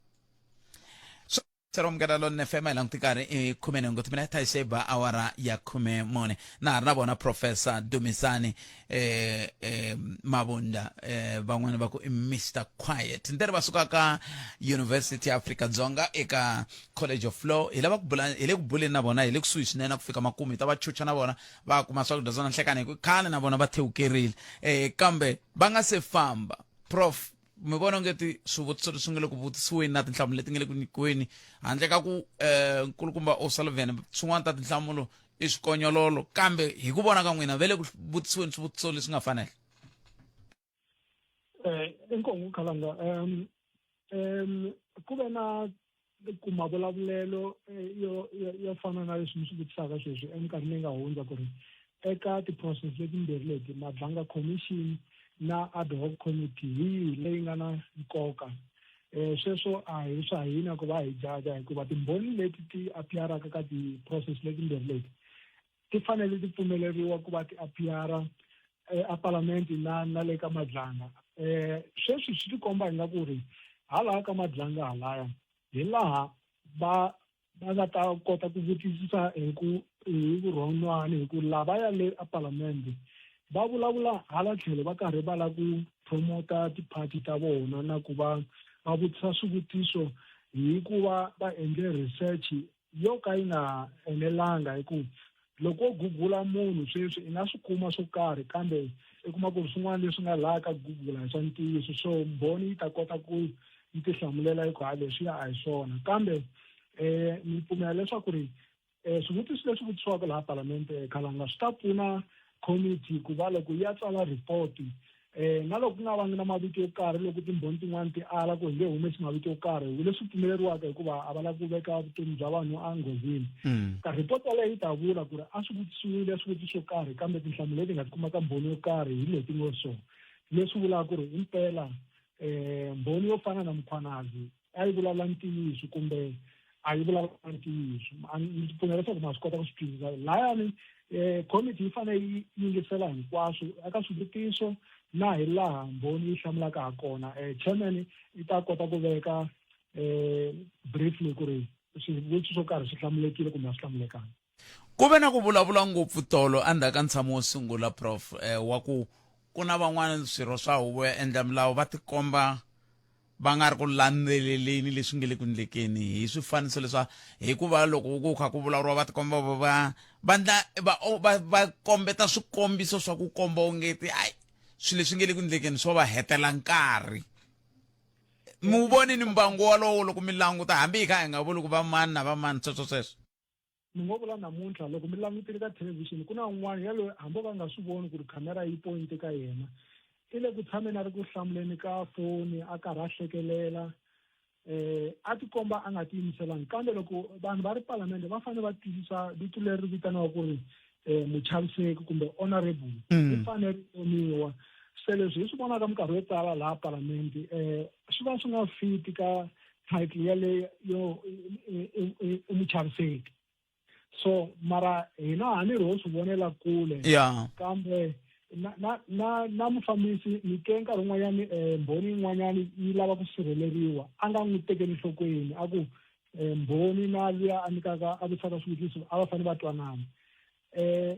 Sero Munghana Lonene FM hi languti nkarhi i khumenhungu timinete hi se ba awara ya 14 na ha ri na vona Professor Dumisani eh, eh, Mabunda eh, van'wani va ku i Mr Quiet ndere va suka ka University ya Afrika Dzonga eka College of Law hi lava ku bula hi le ku buleni na vona hi le kusuhi swinene ku fika makumu hi ta va chucha na vona va kuma swakudya swa na nhlekani hi ku khale na vona va thewukerile eh, kambe va nga se famba prof mi vona onge ti swivutiso leswi nga le ku vutisiweni na tinhlamulo leti nga le ku nyikiweni handle ka ku um nkulukumba O'Sullivan swin'wana ta tinhlamulo i swikonyololo kambe hi ku vona ka n'wina va le ku vutisiweni swivutiso leswi nga fanela um inkomu khalanga um um ku ve na ku mavulavulelo eh, yo yo fana na leswi mi swi vutisaka sweswi eminkarhini leyi nga hundza ku ri eka ti-process letimbirhi leti Madlanga Commission na ad hoc committee hi yihi leyi nga na nkoka um sweswo a hi swa hina ku va hi jaja hikuva timbhoni leti ti appearaka ka ti-process letimbirhi leti ti fanele ti pfumeleriwa ku va ti appeara eh, a palamende na na le ka Madlanga eh sweswi swi tikomba ingaku ri hala ka Madlanga halaya hi laha va va nga ta kota ku vutisisa hi ku hi vurhonwani hi ku lavaya le a palamende va vulavula hala tlhelo va karhi va lava ku promota ti-party ta vona na ku va va vutisa swivutiso hi ku va va endle research yo ka yi nga enelanga hi ku loko wo gugula munhu sweswi i nga swi kuma swo karhi kambe i kuma ku ri swin'wana leswi nga laha ka gugula hi swa ntiyiso so mbhoni yi ta kota ku yi tihlamulela yi ku ha leswiya a hi swona kambe um ni pfumela leswaku ri um swivutiso leswi vutisiwaka laha palamente khalanga swi ta pfuna committee ku va loko yi ya tsala report eh na loko ku nga vangi na mavito yo karhi loko timbhoni tin'wana ti ala ku hi nge humesi mavito yo karhi leswi pfumeleriwaka hikuva a va lava ku veka vutomi bya vanhu enghozini mm. ka report yaleyo yi ta vula ku ri a swi vutisiwile swivutiso swo karhi kambe tinhlamulo leti nga ti kuma ka mbhoni yo karhi hi leti ngo so leswi vulaka ku ri himpela um mbhoni yo fana na Mkhwanazi a yi vulavula ntiyiso kumbe a yi vulavula ntiyiso ndzi pfumela leswaku ma swi kota ku swi twisisa layani um committee yi fanele yi yingisela hinkwaswo eka swivutiso na hi laha mbhoni yi hlamulaka ha kona um chairman yi ta kota ku veka um briefly ku ri swivutiso swo karhi swi hlamulekile kumbe a swi hlamulekanga Ku ve na ku vulavula ngopfu tolo endzhaku ka ntshamo wo sungula, Prof, wa ku ku na van'wana swirho swa huvo ya endla milawu va tikomba va nga ri ku landzeleleni leswi nge le ku ndlekeni hi swifaniso leswa hikuva loko ku kha ku vulavuriwa va tikomba va va va ndla va va va kombeta swikombiso swa ku komba ongeti ayi swilo leswi nge le ku ndlekeni swo va hetela nkarhi mi wu voni ni mbangu wolowo loko mi languta hambi hi kha hi nga vuli ku va mani na va mani sweswo sweswo ni ngo vula namuntlha loko mi langutile ka thelevhixini ku na un'wana yaloye hambi o ka nga swi voni ku ri khamera yi pointe ka yena i le ku tshameni a ri ku hlamuleni ka foni a karhi a hlekelela eh a tikomba a nga tiyimiselangi kambe loko vanhu va ri palamende va fanele va twisisa vito leri vitaniwaka ku ri eh muchaviseki kumbe honorable ri fanele ri oniwa se leswi hi swi vonaka minkarhi yo tala laha palamende eh swi va swi nga fiti ka title yaleyo yo i muchaviseki so mara hina ha ni ri ho swi vonela kule kambe na na na na mufambisi ni twe nkarhi wun'wanyani um mbhoni yin'wanyani yi lava ku sirheleriwa a nga n'wi tekeli nhlokweni a ku um mbhoni na luya a nyikaka a vutisaka swivutiso a va fanele va twanana eh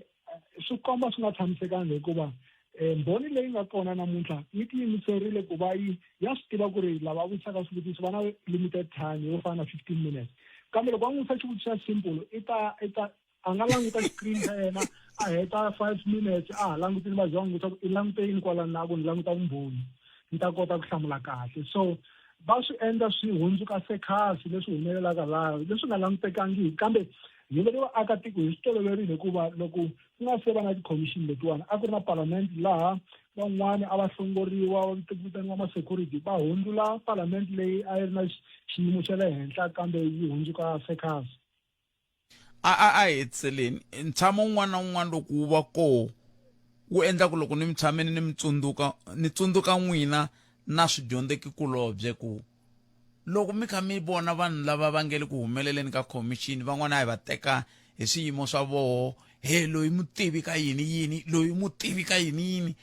swi komba swi nga tshamisekanga hikuva eh, mbhoni leyi nga kona namuntlha yi tiyimiserile ku va yi ya swi tiva ku ri lava vutisaka swivutiso va na limited time yo fana na 15 minutes kambe loko va n'wi vutisa xivutiso xa simple i ta i ta a nga languta screen xa yena a heta 5 minutes a ha langutile va za va n'wi vutisa ku i langute yini kwalano na ku ni languta vumbhoni ni ta kota ku hlamula kahle so va swi endla swi hundzuka sekhasi leswi humelelaka laha leswi nga langutekangiki kambe Hi vele vaakatiko hi swi toloverile hikuva loko ku nga se va na tikhomixini letiwani a ku ri na palamende laha van'wani a va hlongoriwa va vitaniwa ma-security va hundzula palamende leyi a yi ri na xiyimo xa le henhla kambe yi hundzuka circus. A a a hi hetiseleni ntshamo wun'wana na wun'wana loko wu va koho wu endla ku loko ni mi tshamini ni mi tsundzuka ni tsundzuka n'wina na swidyondzeki kulobye ku loko mi kha mi vona vanhu lava va nge le ku humeleleni ka khomixini van'wana a hi va teka hi swiyimo swa voho he loyi mutivi ka yini yini loyi mutivi ka yini yini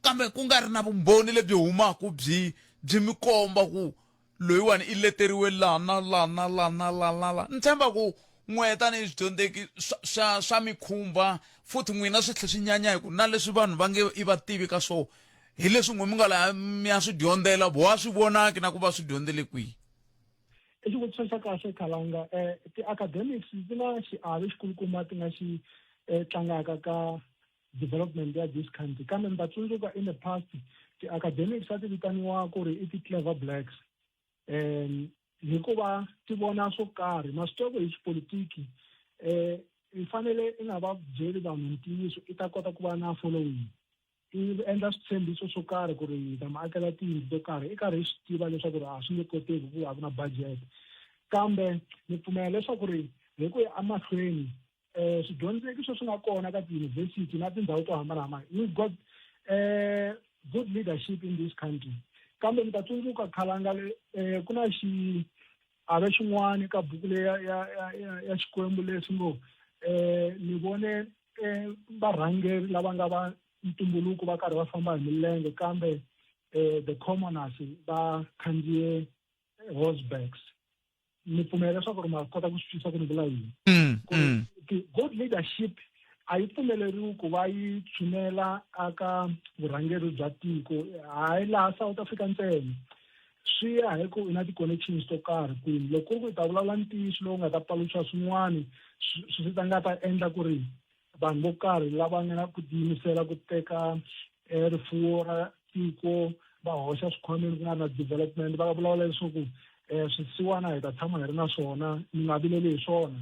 kambe ku nga ri na vumbhoni lebyi humaka byi byi mi komba ku loyiwani i leteriwe la na la na la na la na la ni tshemba ku n'we tanihi swidyondzeki swa swa swa mi khumba futhi n'wina swi tlhe swi nyanya hi ku na leswi vanhu va nge i vativi ka swona hi leswi n'we mi nga laha mi ya swi dyondzela vo a swi vonaki na ku va swi dyondzele kwihi. I xivutiso xa kahle Khalanga. Ti-academics ti na xiave xikulukumba ti nga xi tlangaka ka development ya this country kambe mi ta tsundzuka in the past ti-academics a ti vitaniwa ku ri i ti-clever blacks um hikuva ti vona swo karhi ma swi tiva ku hi xipolitiki um i fanele i nga va byeli vanhu ntiyiso i ta kota ku va na following i endla switshembiso swo karhi ku ri hi ta mi akela tiyindlu to karhi i karhi i swi tiva leswaku ri a swi nge koteki hikuva a ku na budget kambe ni pfumela leswaku ri hi ku ya emahlweni um swidyondzeki sweswi nga kona ka tiyunivhesiti na tindhawu to hambanahambana we've got um good leadership in this country kambe mi ta tsundzuka khalanga le um ku na xiave xin'wana ka buku leyi ya ya ya ya Xikwembu leswi ngo um ni vone um varhangeri lava nga va ntumbuluko va karhi va famba hi milenge kambe um the commoners va khandziye horsebacks ni pfumela leswaku ri ma kota ku swi twisisa ku ni vula yini ku good leadership a yi pfumeleriwi ku va yi tshunela aka vurhangeri bya tiko hayi laha South Africa ntsena swi ya hi ku i na ti-connections to karhi kwini loko ku ri ku i ta vulavula ntiyiso lowu nga ta paluxa swin'wani swi ta nga ta endla ku ri vanhu vo karhi lava nga na ku tiyimisela ku teka eh, rifuwo ra tiko va hoxa swikhwameni ku nga ri na development va vulavula leswaku um swisiwana hi ta tshama hi ri na swona mi nga vileli hi swona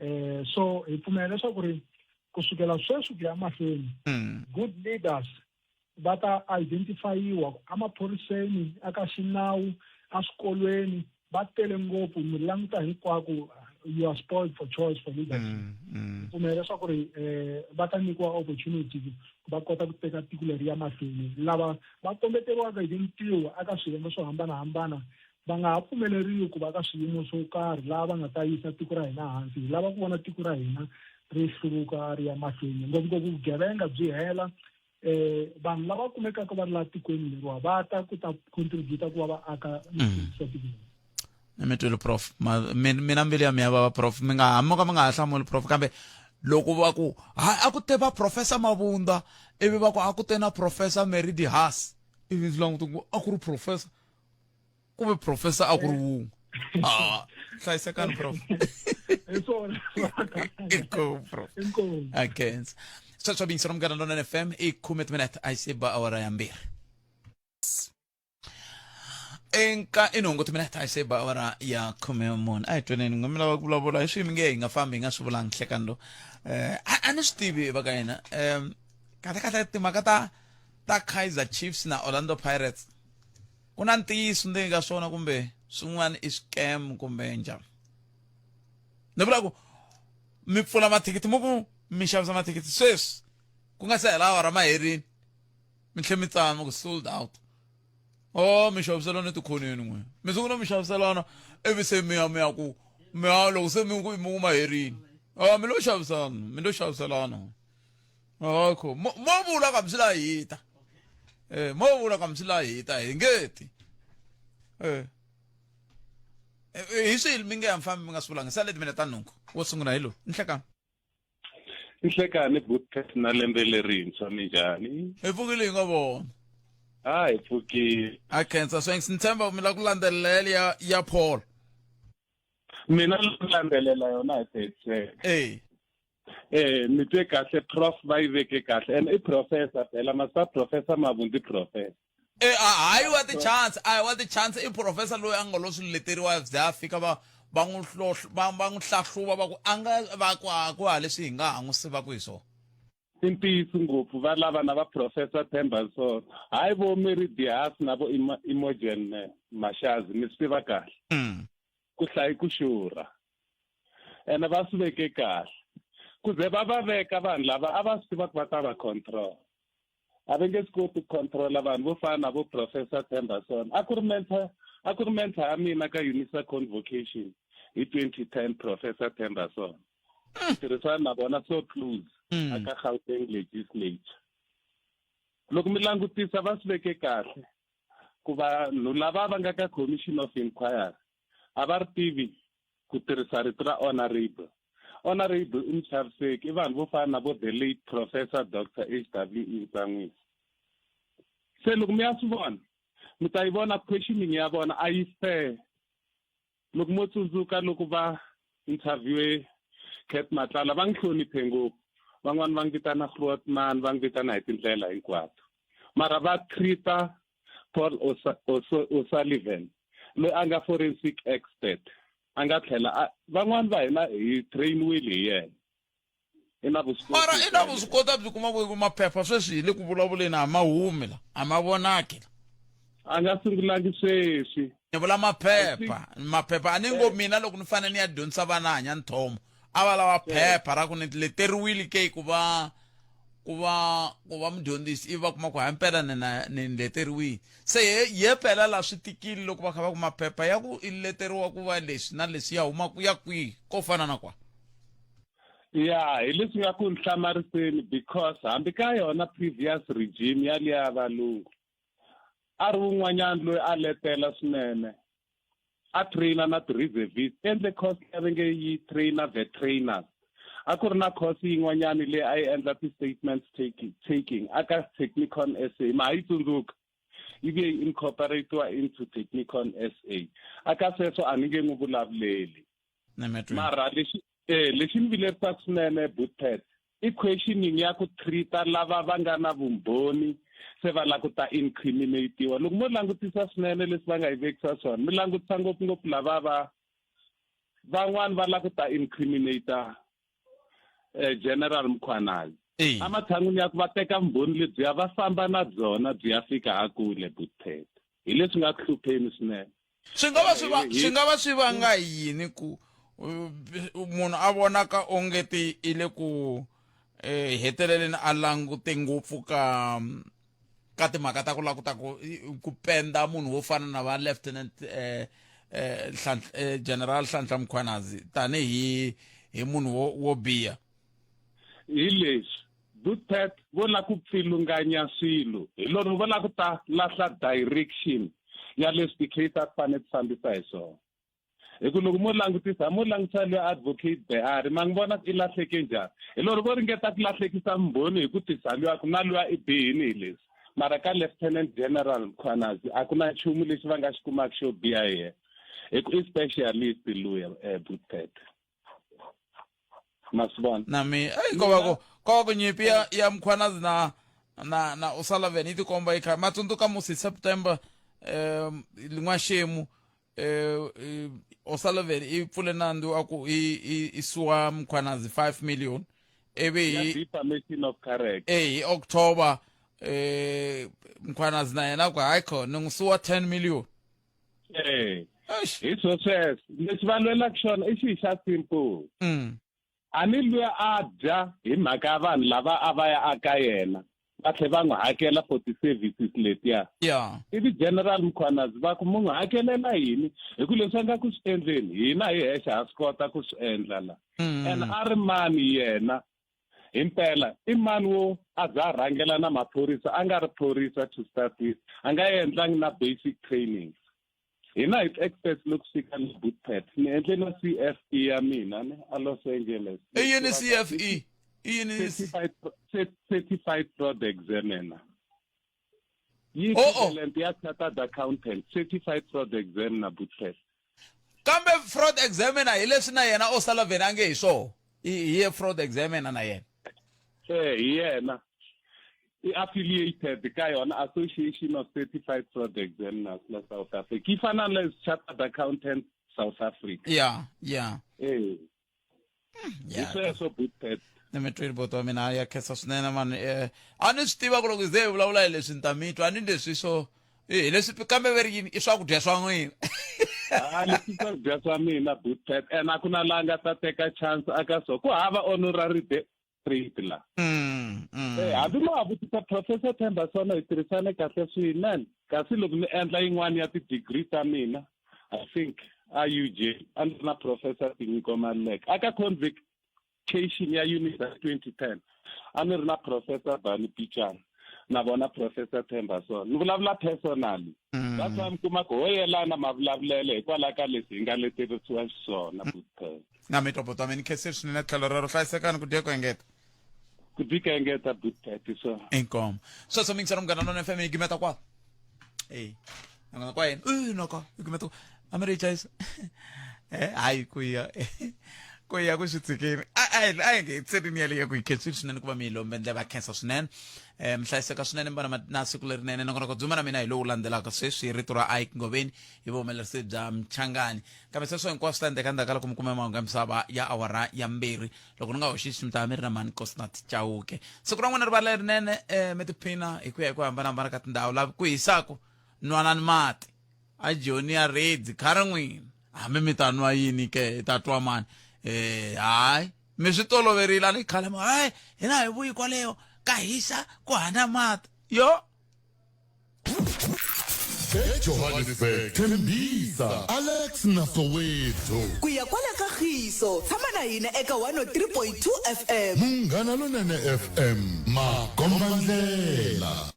um so hi pfumela leswaku ri ku sukela sweswi ku ya mahlweni good leaders va ta identify-iwa emaphoriseni aka xinawu eswikolweni va tele ngopfu mi languta hinkwako you are spoiled for choice for leadership pfumela leswaku ri um va ta nyikiwa opportunity ku va kota ku teka tiko leri ya mahlweni lava va kombeteriwaka hi tintiho eka swiyenge swo hambanahambana va nga ha pfumeleriwi ku va ka swiyimo swo karhi laha va nga ta yisa tiko ra hina hansi hi lava ku vona tiko ra hina ri hluvuka ri ya mahlweni ngopfungopfu vugevenga byi hela eh vanhu lava kumekaka va ri laha tikweni leriwa va ta ku ta contributa ku va va aka swa tiko leri ni mi twile prof mina mbilu ya mina vava prof mi nga ha mo ka mi nga ha hlamuli prof kambe loko va ku hayi a ku te va professor mavunda ivi va ku a ku te na professor Mary de Haas ivi ndzi languta ku a ku ri professor ku ve professor a ku ri wun'we ah hlayisekani prof hi swona inkomu prof inkomu akenza sweswo bingisa ra munghana lonene fm i khume timinete a yi se ba awara ya mbirhi enka i nhungu timinete a yi se ba awara ya 14 a hi tweneni n'we mi lava ku vulavula hi swi mi nge hi nga fambi hi nga swi vulangi nhlekani lowu um a ni swi tivi va ka hina um kahle kahle timhaka ta ta Kaizer Chiefs na Orlando Pirates ku na ntiyiso ndzeni ka swona kumbe swin'wana i scam kumbe njhani ni vula ku mi pfula mathikithi mi ku mi xavisa mathikithi sweswi ku nga se hela awara ma herini mi tlhe mi tsala mi ku sold out o mi xaviselana etikhoneni n'we mi sungula mi xaviselana ivi se mi ya mi ya ku mi ya loko se mi ku mi ku ma herini a mi lo xavisana mi lo xaviselana Akho mo mo vula ka mi swi la hita. Eh mo vula ka mi swi la hita hi nge ti. Eh. Hi swihi mi nge ya mi fambi mi nga swi vulanga sale timina ta nhungu wo sungula hi lowu nhlekani. Nhlekani Bootcat na lembe lerintshwa minjhani? Hi pfukile hi nga vona. A hi pfukile. A khensa swenks ni tshemba mi la ku landzelela ya ya Paul. Mina ni landzelela yona hi hetiseka. Eh. Eh mi twe kahle prof va yi veke kahle and i professor phela masa professor Mavundi professor. Eh hayi wa ti-chance a hi wa ti-chance i professor loyi a nga lo swi leteriwa bya fika va va n'wi va va n'wi hlahluva va ku a nga va ku a ku ha leswi hi nga ha n'wi sivaka hi swona. I ntiyiso ngopfu va lava na va Professor Themba Nsoro hayi vo Mary Dias na vo Imogen Mashazi mi swi tiva kahle ku hlayi ku xurha ene va swi veke kahle ku ze va va veka vanhu lava a va swi tiva ku va ta va control a va nge swi koti ku controla vanhu vo fana na vo Professor Themba Sono a ku ri mentor a ku ri mentor ya mina ka UNISA convocation hi 2010 Professor Themba Sono tirhisana na vona so close aka Gauteng legislature loko mi langutisa va swi veke kahle ku vanhu lava va nga ka commission of inquiry a va ri tivi ku tirhisa rito ra honorable honorable i muchaviseki i vanhu vo fana na vo the late professor dr h w e Ntsan'wisi se loko mi ya swi vona mi ta yi vona questioning ya vona a yi fair loko mo tsundzuka loko va interviewe Cat Matlala va n'wi hloniphe ngopfu van'wani va n'wi vitana Grootman va n'wi vitana hi tindlela hinkwato mara va treat-a Paul O'Sullivan loyi a nga forensic expert a nga tlhela van'wani va hina hi trainiwile hi yena i na vuswikoti mara i na vuswikoti a byi kuma ku maphepha sweswi hi le ku vulavuleni a ma humi la a ma vonaki la a nga sungulangi sweswi ni vula maphepha maphepha a ni ngo mina loko ni fanele ni ya dyondzisa vana hanya nthomo a va lava phepha ra ku ni leteriwile ke ku va ku va ku va mudyondzisi ivi va kuma ku hampela ni na ni leteriwile se ye ye pela la swi tikile loko va kha va ku maphepha ya ku i leteriwa ku va leswi na leswi ya huma ku ya kwihi ko fana na kwa ya hi leswi nga ku nhlamariseni because hambi ka yona previous regime yaliya valungu a ri wun'wanyana loyi a letela swinene a trainer na ti-reservist endle course leyi va nge yi trainer the trainers a ku ri na course yin'wanyana leyi a yi endla ti-statements taking, taking a ka Technikon SA ma ha yi tsundzuka yi vuye yi incorporatiwa into Technikon SA a ka sweswo a ni nge n'wi vulavuleli mara lexi eh lexi ni vilerisaka swinene Bootpad i questioning ya ku treat-a lava va nga na vumbhoni se va lava ku ta incriminatiwa loko mo langutisa swinene leswi va nga yi vekisa swona mi langutisa ngopfungopfu lava va van'wani va lava ku ta incriminata eh, general Mkhwanazi ematshan'wini ya ku va teka vumbhoni lebyiya va famba na byona byi ya fika a kule Bootpad hi leswi nga ku hlupheni swinene swi nga va swi va swi nga va swi vanga yini ku munhu a vonaka onge ti i le ku eh, heteleleni a langute ngopfu ka ka timhaka ta ku lava ku ta ku ku penda munhu wo fana na va lieutenant eh, eh, Nhlanhla, eh, general Nhlanhla Mkhwanazi tanihi hi munhu wo, wo biha hi leswi Bootpad vo la ku pfilunganya swilo hi lona vo la ku ta lahla direction ya leswi ti-case a ti fanele ti fambisa hi swona hi ku loko mo langutisa mo langutisa loyi advocate Behari ma n'wi vona ku i lahleke njhani hi lero vo ringeta ku lahlekisa mbhoni hi ku tisa luya ku na luya i bihini hi leswi mara ka lieutenant general Mkhwanazi a ku na nchumu lexi va nga xi kumaka xo biha hi yena hi ku i specialist luya eh, Bootpad ma swi vona na mi eyi ko va ku ko va ku nyimpi ya ya Mkhwanazi na na na O'Sullivan yi tikomba yi kha ma tsundzuka musi September um n'waxemu eh O'Sullivan i pfule nandzu a ku i i i suwa Mkhwanazi 5 million ivi hi defamation of character eh hi October eh Mkhwanazi na yena ku hayi kho ni n'wi suwa 10 million eh hi swo sweswo leswi va lwelaka xona i xi xa simple a ni luya a dya hi mhaka ya vanhu lava a va ya aka yena va tlhe va n'wi hakela for ti-services letiya yeah. ivi general Mkhwanazi va ku mu n'wi hakelela yini hi ku leswi a nga ku swi endleni hina hi hexe ha swi kota ku swi endla la and a ri mani yena himpela i mani wo a za a rhangela na maphorisa a nga ri phorisa to start with a nga endlangi na basic training hina hi ti-experts loko fika ni bootpad ni endle na C F E ya mina ni a Los Angeles i yini C F E i yini certified fraud examiner yi equivalent ya chartered accountant certified fraud examiner bootpad kambe fraud examiner hi leswi na yena O'Sullivan a nge hi swoho hi ye fraud examiner na yena eh hi yena i affiliated ka yona Association of Certified Fraud Examiners la South Africa yi fana na Chartered Accountant South Africa. Ya ya. Eh. Hi sweswo Bootpet. Ni mi twile buti wa mina ya khensa swinene mani eh a ni swi tiva ku loko ze hi vulavula hi leswi ni ta mi twa a ni leswi swo eh, hi leswi kambe ve ri yini i swakudya swa n'wina a leswi swakudya swa mina Bootpet and a ku na la nga ta teka chance aka so ku hava honorary trade la Eh, hambi mo ha vutisa Professor Themba Sono hi tirhisane kahle swinene kasi loko ni endla yin'wana ya ti-degree ta mina I think a UJ a ni ri na Professor Tinyiko Maluleke aka convocation ya Unisa 2010 a ni ri na Professor Barney Pichana na vona Professor Themba Sono ni vulavula personally that's why mi kuma ku ho yelana mavulavulelo hikwalaho ka leswi hi nga leterisiwa xiswona Bootpet Na mi twa buti wa mina ni khensile swinene tlhelo rero hlayisekani ku dye ku engeta ku dyi ku engeta Bootpet so inkomo sweswo mingisela munghana lona fm yi gimeta kwala e nangona kwa yena e noko yi gimeta a mi ri yi chayisa eh hayi ku ya ku ya ku swi tshikeni a a a hi nge tselini yaleyo ku yi khensile swinene ku va mi yi lombe ndlela va khensa swinene eh mi hlayiseka swinene mi va na na siku lerinene nongonoko dzuma na mina hi lowu landzelaka sweswi rito ra Ike Ngoveni hi vuhumelerisi bya Mchangani kambe sweswo hinkwaswo swi ta endleka endzhaku ka loko mi kume mahungu ya misava ya awara ya mbirhi loko ni nga hoxisi mi ta va mi ri na mhani Cosnat Chauke siku ra n'wina ri va lerinene um mi tiphina hi ku ya hi ku hambanahambana ka tindhawu laha ku hisaku nwanani mati a joni ya redi kha ri n'wina hambi mi ta nwa yini ke hi ta twa mani um hayi mi swi toloverile a ni khale ma hayi hina hi vuyi kwaleyo ka hisa ku hana mati yo eJohannesburg, Tembisa, Alex na Soweto. Ku ya kwala ka Khiso, tshama na hina eka 103.2 FM. Munghana Lonene FM, makombandlela.